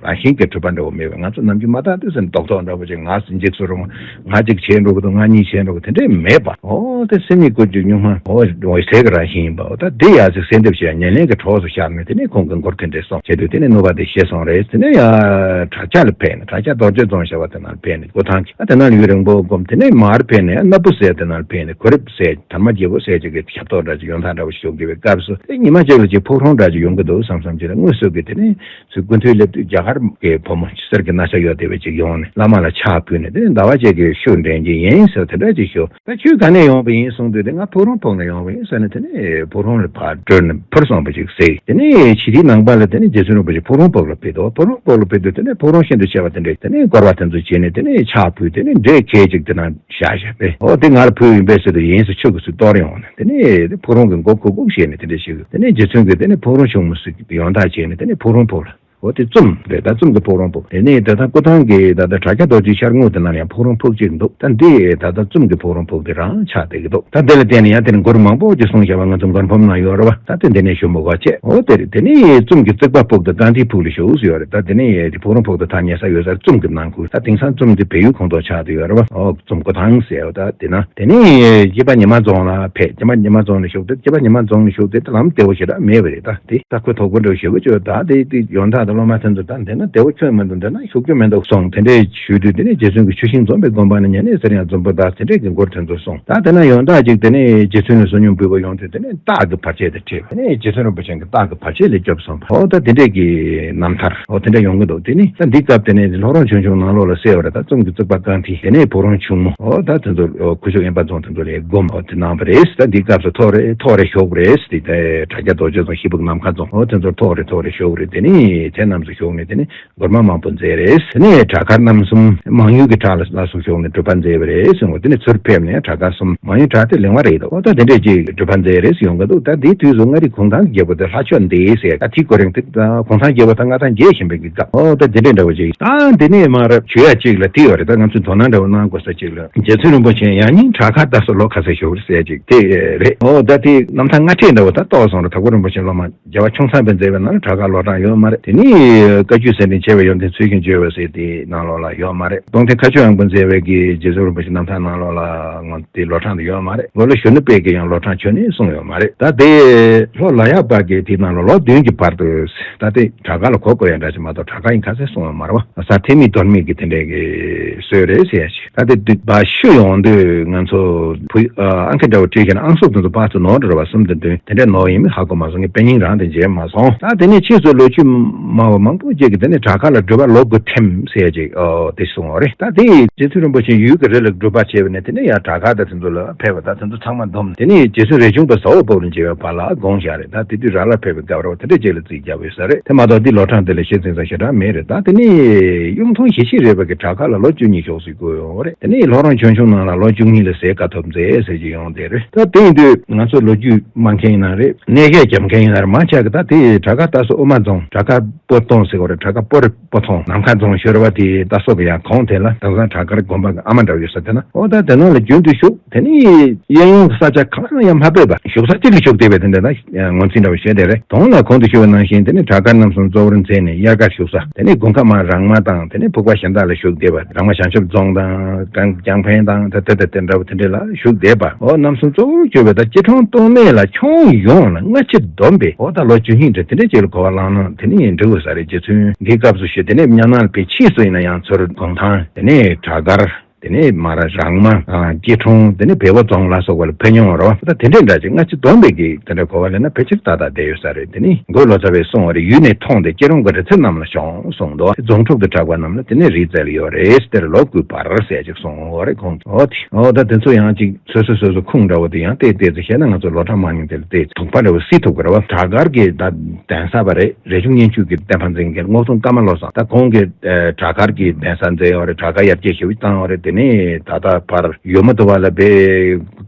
རང་བཞིན་གྱིས་གྲུབ་པ་འདྲ་བོ་མེད་པས་ང་ཚོ་ནམ་རྒྱུན་མ་དག་དུས་སེམས་རྡོག་རྡོག་འདྲ་བོ་ཅིག་ང་འཇིགས་སུ་རུང་། ང་གཅིག་བྱས་འགྲོ་གི་འདུག་ང་གཉིས་བྱས་འགྲོ་གི་དེ་འདྲས་མེད་པ། ཨོ་དེ་སེམས་ཉིད་སྐུ་གཅིག་གཉུག་མ་ཨོ་འོད་གསལ་གྱི་རང་བཞིན་ཡིན་པ། ཨོ་ད་དེ་ཡ་ཚིག་གསལ་འདེབས་བྱས་ཉམས་ལེན་གྱི་གྲོགས་སུ་ཤར་ནས་དེ་ནས་ཁོང་གི་མགུར་དེ་འདྲས་གསུངས་བྱས་དུས་དེ་ནས་ནུས་པ་དེ་ཤེས་སོང་རེད། དེ་ནས་ཡ་བྲག་ཆ་ལ་ཕེབས་ནས་བྲག་ཆ་རྡོ་རྗེ་རྫོང་ཞེས་པ་དེ་ན་ཕེབས་ནས་སྐུ་ཐང་གི་ཨ་དེ་ན་ལ་ཡུན་རིང་པོ་བསྒོམས། དེ་ནས་མར་ཕེབས་ནས་སྣ་བུ་ཟེར་དེ་ན་ཕེབས་ནས་གོ་རིབ་ཟེར་དར་མ་རྒྱལ་པོ་ཟེར་ཅིག་གི་ཞབས་ཏོག་འདྲ་ཅིག་ཡོན་བདག་འདྲ་བོ་ཞིག་བཞུགས་བསྡད་པའི་སྐབས་སུ་དེ་ཉི་མ་གཅིག་ལ་ཅིག་ཕུག་རོན་འདྲ་ཅིག་ཡོང་གི་འདུག་བསམ་བསམ་ཅིག་ལ་དངོས་སུ་གི་དེ་ནས། ཚུར་སྐུ་མདུན་སླེབས་དུས་རྒྱ་གར་གྱི་བུ་མོ་གསེར་གྱི་རྣ་ཆ་ཡོད་བསྡད་པ་ཅིག་ཡོང་ནས་བླ་མ་ལ་ཕྱག་ཕུལ་ནས་དེ་ནས་ཟླ་བ་གཅིག་གི་ཤུགས་འདྲེན་གྱི་ཡིན་ཟེར་དེ་འདྲ་ཅིག་ཞུ། ད་ཁྱོད་ག་ནས་ཡོང་བ་ཡིན་གསུངས་དུས་དེ་ང་ཕུག་རོན་ཕུག་ནས་ཡོང་བ་ཡིན་ཟེར་ནས་དེ་ནས་ཕུག་རོན་ལ་ཕར་བྲོས་ནས་འཕུར་སོང་བ་ཅིག་ཟེར། དེ་ནས་ཕྱི་དེའི་ནངས་པ་ལ་དེ་ནས་རྗེ་བཙུན་རིན་པོ་ཆེ་ཕུག་རོན་ཕུག་ལ་ཕེབས་འདུག་ཕུག་རོན་ཕུག་ལ་ཕེབས་དུས་དེ་ནས་ཕུག་རོན་ཤིན་ཏུ་ཆེ་བ་དེ་འདྲས་དེ་ནས་བསྐོར་བ་དེ་ཚོ་བྱས་ནས་དེ་ནས་ཕྱག་ཕུལ། དེ་ནས་འདྲེ་ཁལ་ཅིག་དེ་ན་བཞག་བཞག་པས། ཨོ་དེ་ང་ལ་ཕུལ་ཡིན་པས་ཟེར་དུས་ཡིན་ཟེར་ཆུ་གིས་ཚུར་གཏོར་ཡོང་ནས་དེ་ནས་དེ་ཕུག་རོན་གྱི་མགོ་ཁུག་ཁུག་བྱས་ནས་དེ་འདྲ་ཞིག་དེ་ནས་རྗེ་བཙུན་གྱིས་དེ་ནས་ཕུག་རོན་ཆུང་མ་ཟིག་ཡོན་བདག་བྱས་ནས་དེ་ནས་ཕུག་རོན་ཕུག་ལ། ཨོ་དེ་ཙུམ་རེད། ད་ཙུམ་གྱི་ཕུག་རོན་ཕུག་དེ་ནས་ད་ལྟ་སྐུ་ཐང་གི་ད་ལྟ་བྲག་སྐྱ་རྡོ་རྗེ་ཤར་ངོས་དེ་ན་ཡང་ཕུག་རོན་ཕུག་ཅིག་འདུག་ད་འདི་ད་ལྟ་ཙུམ་གྱི་ཕུག་རོན་ཕུག་དེ་རང་ཆགས་བསྡད་ཀྱི་འདུག་ད་འདི་ལ་བརྟེན་ནས་ཡང་དེ་ནས་མགུར་མང་པོ་ཅིག་གསུངས་བཞག་པ་ང་ཚོ་མགུར་འབུམ་ནང་ཡོད་རེད་བ། ད་དེ་འདི་ནས་ཞུ་མི་དགོས་བྱས། ཨོ་དེ་རེད། དེ་ནས་ཙུམ་གྱི་རྩིག་པ་ཕུག་དང་ཀ་ཐི་ཕུག་ལ་བཞུགས་ཡོད་རེད། ད་དེ་ནས་དེ་ཕུག་རོན་ཕུག་དང་ཐག་ཉེ་ས་ཡོད་སར་ཙུམ་གྱི་ནང་ཁུལ། ད་དེང་སང་ཙུམ་དེ་བལ་ཡུལ་ཁོངས་གཏོགས་ཆགས་བསྡད་ཡོད་རེད་བ། ཨོ་ཙུམ་སྐུ་ཐང་ཟེར་བ། ད་དེ་ན་དེ་ནས་སྐྱེས་པ་ཉི་མ་རྫོང་ལ་ཕེབས། སྐྱེས་པ་ཉི་མ་རྫོང་ལ་བཞུགས་ཏེ་སྐྱེས་པ་ཉི་མ་རྫོང་ལ་བཞུགས་ཏེ་ད་ལམ་བདེ་བོ་ཞེ་དྲག་མེད་པ་རེད། ད་དེ་ད་ཁོ་དོགས་པ་འདྲ་བོ་ཞེ་པོ་བྱོས། ད་དེ་དེ་ཡོན་བདག་དང་སློབ་མ་ཐོན་ཚུལ་ད་འདི་ན་བདེ་བོ་ཁྱོད་མི་འདུག་འདི་ན་ཤུགས་རྒྱུ་མི་འདུག་གསུངས། དེ་འདྲའི་ཞུས་དུས་དེ་ནས་རྗེ་བཙུན་གྱིས་ཆུ་ཤིང་འཛོམས་པའི་དགོན་པ་ན་ཉལ་ནས་ཟེར་ཡང་འཛོམས་པོ་ད་དེ་འདྲའི་གི་མགུར་དེ་ཚོ་གསུངས། ད་དེ་ན་ཡོན་བདག་ཅིག་དེ་ནས་རྗེ་བཙུན་ལ་བསོད་སྙོམས་འབུལ་བ་ཡོང་དུས་དེ་ནས་སྟག་གི་བར་ཆད་དེ་འཕྲད་པ། དེ་ནས་རྗེ་བཙུན་རིན་པོ་ཆེ་གི་སྟག་གི་བར་ཆད་ལས་སྐྱོབ་སོང་བ། ཨོ་ད་དེ་འདྲས་ཀྱི་རྣམ་ཐར་ཨོ་དེ་འདྲ་ཡོང་གི་འདུག་དེ་ནི་ད་འདི་སྐབས་དེ་ནས་ལྷོ་རོང་ཆུང་ཆུང་ནང་ལོགས་ལ་གསལ་བ་རེད། ད་ཙུམ་གྱི་རྩིག་པ་རྐང་མཐིལ་དེ་ནས་ཕུག་རོན་ཆུང་མོ་ཨོ་ད་དེ་ཚོ་ཨོ་ཁུ་བྱུག་དབེན་པ་རྫོང་དེ་ཚོ་ལ་སྒོམ་ཨོ་དེ་གནང་བ་རེད། ད་འདི་སྐབས་སུ་ཐོག་རེ་ཐོག་རེ་ཞོག་རེད། དེ་དེ་བྲག་སྐྱ་རྡོ་རྗེ་རྫོང་ཤིས་པུག་ནམ་མཁའ་རྫོང་ཨོ་དེ་ཚོ་ཐོག་རེ་ཐོག་རེ་ཞོག་རེད། དེ་ནི་དེ་རྣམས་སུ་ཞོག་ནས་དེ་ནི་སྒོར་མོ་མང་པོ་མཛད་རེད། དེ་ནས་བྲག་དཀར་རྣམ་གསུམ་མང་ཡུལ་གྱི་བྲག་ལ་ལ་སོགས་ཞོག་ནས་སྒྲུབ་པ་མཛད་པ་རེད་གསུངས་པ། དེ་ནས་ཚུར་ཕེབས་ནས་བྲག་དཀར་གསུམ་མང་ཡུལ་བྲག་དེ་ལེགས་མ་རེད་འདུག་ཨོ་ད་དེ་འདྲས་ཀྱི་སྒྲུབ་པ་མཛད་རེད་ཡོང་གི་འདུག་ད་དེའི་དུས་སུ་མངའ་རིས་གུང་ཐང་རྒྱལ་པོ་དེ་ལྷ་ཆོས་འདི་ཟེར་ད་དེའི་གོ་རིང་དེ་གུང་ཐང་རྒྱལ་པོ་ད་མངའ་ཐང་རྒྱས་བཞིན་པའི་གི་སྐབས་ཨོ་ད་དེ་འདྲས་འདྲ་བོ་ཅིག་ད་དེ་ནས་མར་ཞུ་ཡ་ཅིག་ལ་དེ་ཡོད་རེད། ད་ང་ཚོས་དོ་སྣང་འདྲ་བོ་གནང་དགོས་ས་ཅིག་ལ་རྗེ་བཙུན་རིན་པོ་ཆེ་ཡང་སྙིང་བྲག་དཀར་ད་སོ་ལོ་ག་ཚོད་ཞོག་རེད་ཟེར་ཅིག་དེ་རེད། ཨོ་ད་དེ་རྣམ་ཐར་སྔ་ཕྲད་འདྲ་བོ་ད་རྟོགས་སོང་རེད། དྭགས་པོ་རིན་པོ་ཆེ་སློབ་མ་རྒྱལ་བ་ཁྱུང་ཚང་པས་མཛད་པའི་ནང་ལ་བྲག་དཀར་ལོ་གྲངས་ཡོད་མ་རེད། དེ་ནི་བཀའ་བརྒྱུད་གསེར་ཕྲེང་བཅས་པའི་ཡོན་ཏན་ཚུལ་བཞིན་བརྗོད་པ་ཟེར་དེའི་ནང་ལོགས་ལ་ཡོད་མ་རེད། གདུང་ཐེག་མཁའ་སྤྱོད་དབང་པོ་མཛད་པའི་གི་རྗེ་བཙུན་རིན་པོ་ཆེ་རྣམ་ཐར་ནང་ལོགས་ལ་ང་དེ་ལོ་གྲངས་དེ་ཡོད་མ་རེད། འོ་ལོ་གཞོན་ནུ་དཔལ་གྱི་ཡང་ལོ་གྲངས་ཁྱོན་ནས་གསུངས་ཡོད་མ་རེད། ད་དེ་ལྷོ་ལ་ཡག་པ་གི་དེའི་ནང་ལ་ལོ་བདུན་གྱི་བར་དུ་ད་དེ་བྲག་དཀར་ལ་གོ་དགོས་ཡ་འདྲ་ཞིག་མ་གཏོགས་བྲག་དཀར་ཡིན་ག་ཚད་གསུངས་ཡོད་མ་རེད་བ། ས་ཐེ་མི་དོར་མི་གི་དེ་འདྲའི་གི་སྲོལ་རེད་ཟེར་ཡ་ཞིག་ད་དེ་དུས་བ་ཤུ་ཡོང་དུས་ང་ཚོ་བུ་ཨ་ཨང་ཀི་འདྲ་བོ་བྲིས་བཞག་ན་ཨང་གསུམ་དེ་ཚོ་ཕར་ཚུར་ནོར་འགྲོ་བ་གསུམ་དེ་འདུག་དེ་འདྲ་ནོར་ཡིན་མིན་ཧ་གོ་མ་སོང་། ངས་དཔེ་རྙིང་རང་དེ་མཇལ་མ་སོང་། ད་དེ་ནས་ཕྱིས་སུ་ལོ་རྒྱུས་སྨྲ་བ་མང་པོ་ཅིག་གིས་དེ་ནས་བྲག་དཀར་ལ་སྒྲུབ་པ་ལོ་དགུ་ཐིམ་ཟེར་ཅིག་ཨོ་དེ་གསུངས་པ་རེད། ད་དེ་ཡིས་རྗེ་བཙུན་རིན་པོ་ཆེ་ཡུལ་གྱི་རི་ལ་སྒྲུབ་པ་བྱས་པ་ནས་དེ་ནས་ཡར་བྲག་དཀར་དང་དེ་ཚོ་ལ་ཕེབས་པ་ད་དེ་ཚོ་ཚང་མ་བསྡོམས་དེ་ནས་རྗེ་བཙུན་རས་ཆུང་པ་ཟ་འོག་ཕུག་ལ་མཇལ་བའི་བར་ལ་དགོངས་བཞག་རེད། ད་དེ་དུས་ར་ལ་ཕེབས་པའི་སྐབས་རེད། དེ་འདྲ་ཅིག་ལ་རྩིས་རྒྱག་པ་ཡོད་ས་རེད། དེ་མ་གཏོགས་འདི་ལོ་གྲངས་དེ་ལ་ཤེས་ཚིག་ས་ཞེ་དྲག་མེད་རེད། ད་དེ་ནས་གཡུང་དྲུང་ཞེ་བཞི་རས་པ་གིས་བྲག་དཀར་ལ་ལོ་བཅུ་གཉིས་ཞོག་ཟེར་གོ་ཡོང་བ་རེད། དེ་ནས་ལྷོ་རོང་ཆུང་ཆུང་ནང་ལ་ལོ་བཅུ་གཉིས་ལ་ཟས་དཀའ་ཐུབ་མཛད་ཟེར་གྱི་ཡོང་བསྡད་རེད། ད་དེ་ཡིན་དུས་ང་ཚོ་ལོ་རྒྱུས་སྨྲ་མཁན་ཡིན་ན་རེད། གནས་བཤད་རྒྱབ་མཁན་ཡིན་ན་རེད། མང་ཆེ་གིས་ད་དེ་བྲག་དཀར་ད་སོ་དབུ་མ་རྫོང་བྲག་དཀར་སྤོ་ཐོང་ཟེར་གོ་རེད། བྲག་དཀར་སྤོ་རེད་སྤོ་ཐོང་ནམ་མཁའ་རྫོང་ཤོར་བ་དེ་ད་སོ་གི་ཡང་གོང་དེ་ལ་དེང་སང་བྲག་དཀར་དགོན་པ་གི་ཨ་མ་འདྲ་བོ་ཡོད་ས་དེ་ན་ཨོ་ད་དེ་ནང་ལ་རྒྱུན་དུ་བཞུགས། དེ་ནས་གཡས་གཡོན་གྱི་ས་ཆ་གང་ལ་ཡང་མ་ཕེབས་པ་བཞུགས་ས་གཅིག་ལ་བཞུགས་བསྡད་པའི་དེ་འདྲ་ན་ངོས་འཛིན་འདྲ་བོ་བྱས་བསྡད་རེད། དོན་ལ་གོང་དུ་ཞུས་པ་ནང་བཞིན་དེ་ནས་བྲག་དཀར་རྣམ་གསུམ་གཙོ་བོར་མཛད་ནས་དབྱར་ཁར་བཞུགས་ས་དེ་ནས་དགུན་ཁ་མར་རང་མ་དང་དེ་ནས་ཕུག་པ་གཞན་དག་ལ་བཞུགས་བསྡད་པ། རང་མ་བྱང་ཆུབ་རྫོང་དང་རྒྱང་འཕེན་དང་དེ་དེ་དེ་འདྲ་བོ་དེ་འདྲ་ལ་བཞུགས་བསྡད་པ། ཨོ་རྣམ་གསུམ་གཙོ་བོར་གྱུར་པའི་ད་སྐྱིད་གྲོང་སྟོད་སྨད་ལ་ཁྱོན་ཡོངས་ལ་སྔ་ཕྱི་བསྡོམས་པས་ཨོ་ད་ལོ་བཅུ་གཉིས་འདྲ་དེ་འདྲ་ཅིག་ལ་གོ་བ་བླངས་ན་དེ་ནས་འགྲིག་དགོས་ས་རེད། རྗེ་བཙུན་འདིའི་སྐབས་སུ་ཞུས། དེ་ནས་མྱ་ནང་ལ་ཕེབས། ཕྱིས་སུ་ཡིན་ན་ཡང་ཚུར་གུང་ཐང་དེ་ནས་བྲག་དཀར། དེ་ནས་མར་རང་མ། ཨ། སྐྱིད་གྲོང་། དེ་ནས་བལ་པོ་རྫོང་ལ་སོགས་པ་ལ་ཕེབས་མྱོང་བ་རེད་བ། ད་དེ་འདྲའི་འདྲ་ཅིག་སྔ་ཕྱི་བསྡོམས་པའི་གི་དེ་འདྲ་གོ་བ་ལེན་ན་ཕལ་ཆེར་ཏག་ཏག་བསྡད་ཡོད་ས་རེད། དེ་ནས་མགོ་ལོ་ཙཱ་བས་གསུངས་པ་རེད། ཡུལ་ནས་མཐོང་སྟེ་སྐྱིད་གྲོང་གི་རི་རྩེ་རྣམས་ལ་བྱོན་གསུངས་འདུག་རྫོང་ཕྲུག་ཏུ་གྲགས་པ་རྣམས་ལ་དེ་ནས་རིའི་རྩེ་ལ་ཡོད་རེད། དེར་ལོ་དགུའི་བར་ཟེར་ཅིག་གསུངས་པ་རེད། ཁོང་ཚོ་ཨོ་དེ་ཨོ་ད་དེ་ཚོ་ཡང་ཅིག་སོ་སོ་སོ་སོ་ཁུངས་འདྲ་བོ་དེ་ཡང་བལྟས་བལྟས་ཚེ་བཤད་ན། ང་ཚོ་ལོ་གྲངས་མང་ཉུང་དེ་ལ་བལྟས་ཚེ་དོགས་པ་འདྲ་བོ་སེལ་ཐུབ་ཀྱི་རེད་བ། བྲག་དཀར་གྱི་ད་གདན་ས་བ་རེད། རས་ཆུང་སྙན་བརྒྱུད་ཀྱི་བསྟན་པ་འཛིན་མཁན་རྔོག་སྟོང་ཀརྨ་བློ་བཟང་། ད་ཁོང་གིས་ཨ་བྲག་དཀར་གྱི་གདན་ས་མཛད་ཡོད་རེད། བྲག་དཀར་ཡར་རྒྱས་ཞེ་པོ་བཏང་ཡོད་རེད། དེ་ནས་ད་ལྟ་བར་ཡོལ་མ་དུ་བ་ལ་དཔེ་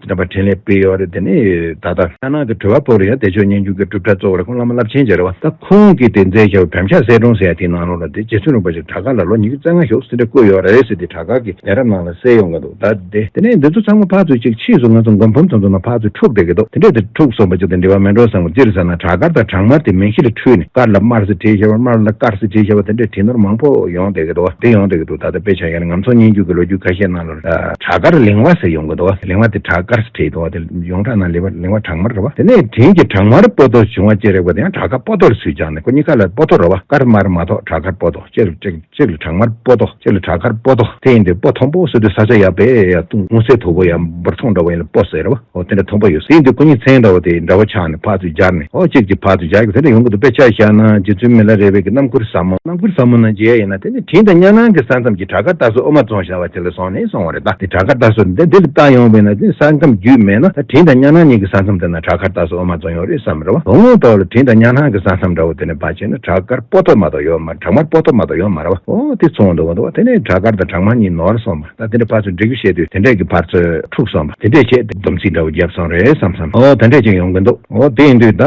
རྣམ་པ་འཕྲིན་ལས་སྤེལ་ཡོད་རེད། དེ་ནས་ད་ལྟ་ལྷ་ནང་གི་གྲུབ་པ་པོ་རེད། ཡང་བདེ་མཆོག་སྙན་བརྒྱུད་ཀྱི་སྒྲུབ་གྲྭ་གཙོ་བོ་རེད། ཁོང་བླ་མ་རླབས་ཆེན་ཅིག་རེད་བ། ད་ཁོང་གིས་དེ་མཛད་བཞག་པའི་བེམ་ཤ་གསེར་སྒྲོམ་ཟེར་ཡ་དེའི་ནང་ལོགས་ལ་དེ་རྗེ་བཙུན་རིན་པོ་ཆེ་བྲག་དཀར་ལ་ལོ་ཉི་ཤུ་རྩ་ལྔ་བཞུགས་ཟེར་འདྲ་བཀོད་ཡོད་རེད་ཟེར། དེ་བྲག་དཀར་གྱི་ལས་རབས་ནང་ལ་གསལ་ཡོང་གི་འདུག་ད་དེ་དེ་ནས་འདི་ཚོ་ཚང་མ་ཕར་ཚུར་ཅིག་ཕྱིས་སུ་ང་ཚོ་མགོན་ཕམ་ཚོ་ཚོ་ནང་ཕར་ཚུར་འཁྲུག་བསྡད་ཀྱི་འདུག་དེ་འདྲས་དེ་འཁྲུག་སོང་པ་ཅིག་དང་འབྲེལ་བ་མེད་འགྲོ་བསམ་གི། ཅི་རེད་ཟེར་ན་བྲག་དཀར་དང་བྲག་དམར་དེ་མིང་གཞི་ལ་འཁྲུལ་ནས། དཀར་ལ་དམར་ཟེར་བྲིས་བཞག་པ། དམར་ལ་དཀར་ཟེར་བྲིས་བཞག་པ། དེ་འདྲས་བྲིས་ནོར་མང་པོ་ཡོང་བསྡད་ཀྱི་འདུག་དེ་ཡོང་བསྡད་ཀྱི་འདུག་ད་ལྟ་དཔེ་ཆ་ཡང་ང་ཚོ་སྙན་བརྒྱུད་ཀྱི་ལོ་རྒྱུས་ཁ་ཤས་ནང་ལ་བྲག་དཀར་ལིང་བ་ཟེར་ཡོང་གི་འདུག་ལིང་བ་དེ་བྲག་དཀར་ཟེར་བྲིས་འདུག་དེ་ཡོངས་གྲགས་ནང་ལིང་བ་ལིང་བ་བྲག་དམར་རེད་བ། དེ་ནས་དྲིན་གྱིས་བྲག་དམར་པོ་ཏོ་བྱུང་བ་ཅི་རེད་པ། དེ་ཡང་བྲག་དཀར་པོ་ཏོ་ལ་ཚུར་སྦྱངས་ནས། ཁོ་གཉིས་ཀ་ལ་པོ་ཏོ་རེད་བ། དཀར་དམར་མ་གཏོགས་བྲག་དཀར་པོ་ཏོ། གཅིག་གཅིག་གཅིག་ལ་བྲག་དམར་པོ་ཏོ། གཅིག་ལ་བྲག་དཀར་པོ་ཏོ། དེ་ཡིན་དུས་པོ་མཐོན་པོ་ཟེར་དུས་ས་ཆ་ཡག་པས་ཡ་ཏུང་སྔོ་སེར་དོག་པོ་ཡ་འབུར་ཐོང་འདྲ་བོ་ཡིན་ལ་པོ་ཟེར་བ། འོ་དེ་འདྲ་མཐོན་པོ་ཡོད། དེ་ཡིན་དུས་ཁོ་གཉིས་མཚན་འདྲ་བོ་དེ་འདྲ་བོ་ཆགས་ནས་ཕར་ཚུར་སྦྱར་ནས། འོ་གཅིག་གིས་ཕར་ཚུར་སྦྱར་གྱི་དེ་འདྲ་ཡོང་གི་འདུག་དཔེ་ཆ་བཞག་ན་རྗེ་བཙུན་མི་ལ་རས་པའི་གི་རྣམ་མགུར་ཟབ་མོ། རྣམ་མགུར་ཟབ་མོ་ནང་མཇལ་ཡིན་ན། དེ་ནི་དྲིན་དང་གཉའ་ནང་གི་ས་མཚམས་ཀྱི་བྲག་དཀར་རྟ་སོ་འོ་མ་རྫོང་ཟེར་བ་དེ་ལ་སོང་ནས་གསུངས་པ་རེད། ད་དེ་བྲག་དཀར་རྟ་སོ་འདི་འདི་ལ་བལྟ་ཡོང་བས་ན། དེ་ས་མཚམས་བརྒྱུད་མེད་ན། ད་དྲིན་དང་གཉའ་ནང་གཉིས་ཀྱི་ས་མཚམས་དེ་ན་བྲག་དཀར་རྟ་སོ་འོ་མ་རྫོང་ཡོད་རེད་བསམ་རེད་བ། དོན་དངོས་ཐོག་ལ་དྲིན་དང་གཉའ་ནང་གི་ས་མཚམས་འདྲ་བོ་དེ་ནས་ཕར་བྱས་ན་བྲག་དཀར་པོ་ཏོ་མ་གཏོགས་ཡོད་མ། བྲག་དམར་པོ་ཏོ་མ་གཏོགས་ཡོད་མ་རེད་བ། འོ་དེ་མཚུངས་འདུག་འདུག་དེ་ནས་བྲག་དཀར་དང་བྲག་དམར་གཉིས་ནོར་སོང་བ། ད་དེ་འདྲ་ཕར་ཚུར་འབྲི་རྒྱུ་བཤད་དུས་དེ་འདྲས་ཀྱི་ཕར་ཚུར་འཁྲུག་སོང་བ། དེ་འདྲས་བྱས་ཏེ་སྡོམ་ཚིག་འདྲ་བོ་བརྒྱབ་སོང་རེད་བསམ་བསམ། འོ་དེ་འདྲས་ཅིག་ཡོང་གི་འདུག་འོ་དེ་ཡིན་དུས་ད་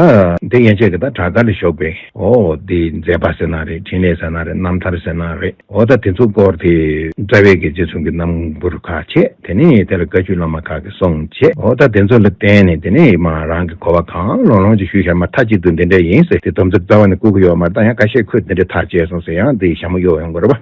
དེ་ཡན་ཆད་ཀྱི་ད་བྲག་དཀར་ལ་བཞུགས་པའི་འོ་དེ་མཛད་པ་ཟེར་ན་རེད། འཕྲིན་ལས་ཟེར་ན་རེད། རྣམ་ཐར་ཟེར་ན་རེད། འོ་ད་དེ་ཚོ་སྐོར་དེ་རྩ་བའི་གི་རྗེ་བཙུན་གྱི་རྣམ་མགུར་ཁག་བྱས། དེ་ནས་དེ་ལ་བཀའ་བརྒྱུད་བླ་མ་ཁག་གི་གསུང་བྱས། འོ་ད་དེ་ཚོ་ལ་བརྟེན་ནས་དེ་ནས་མ་རང་གི་གོ་བ་གང་ལོང་ལོང་ཅིག་ཞུས་བཞག་མ། མཐའ་གཅིག་ཏུ་འདི་འདྲ་ཡིན་ཟེར་དེ་སྡོམ་ཚིག་རྩ་བ་ནས་བཀོད་ཀྱི་ཡོད་མ་རེད། ད་ཡང་ཁ་ཤས་ཁོས་འདི་འདྲ་མཐར་བྱས་སོང་ཟེར་ཡང་འདི་ཞྭ་མོ་གཡོག་ཡོང་གི་རེད་པ།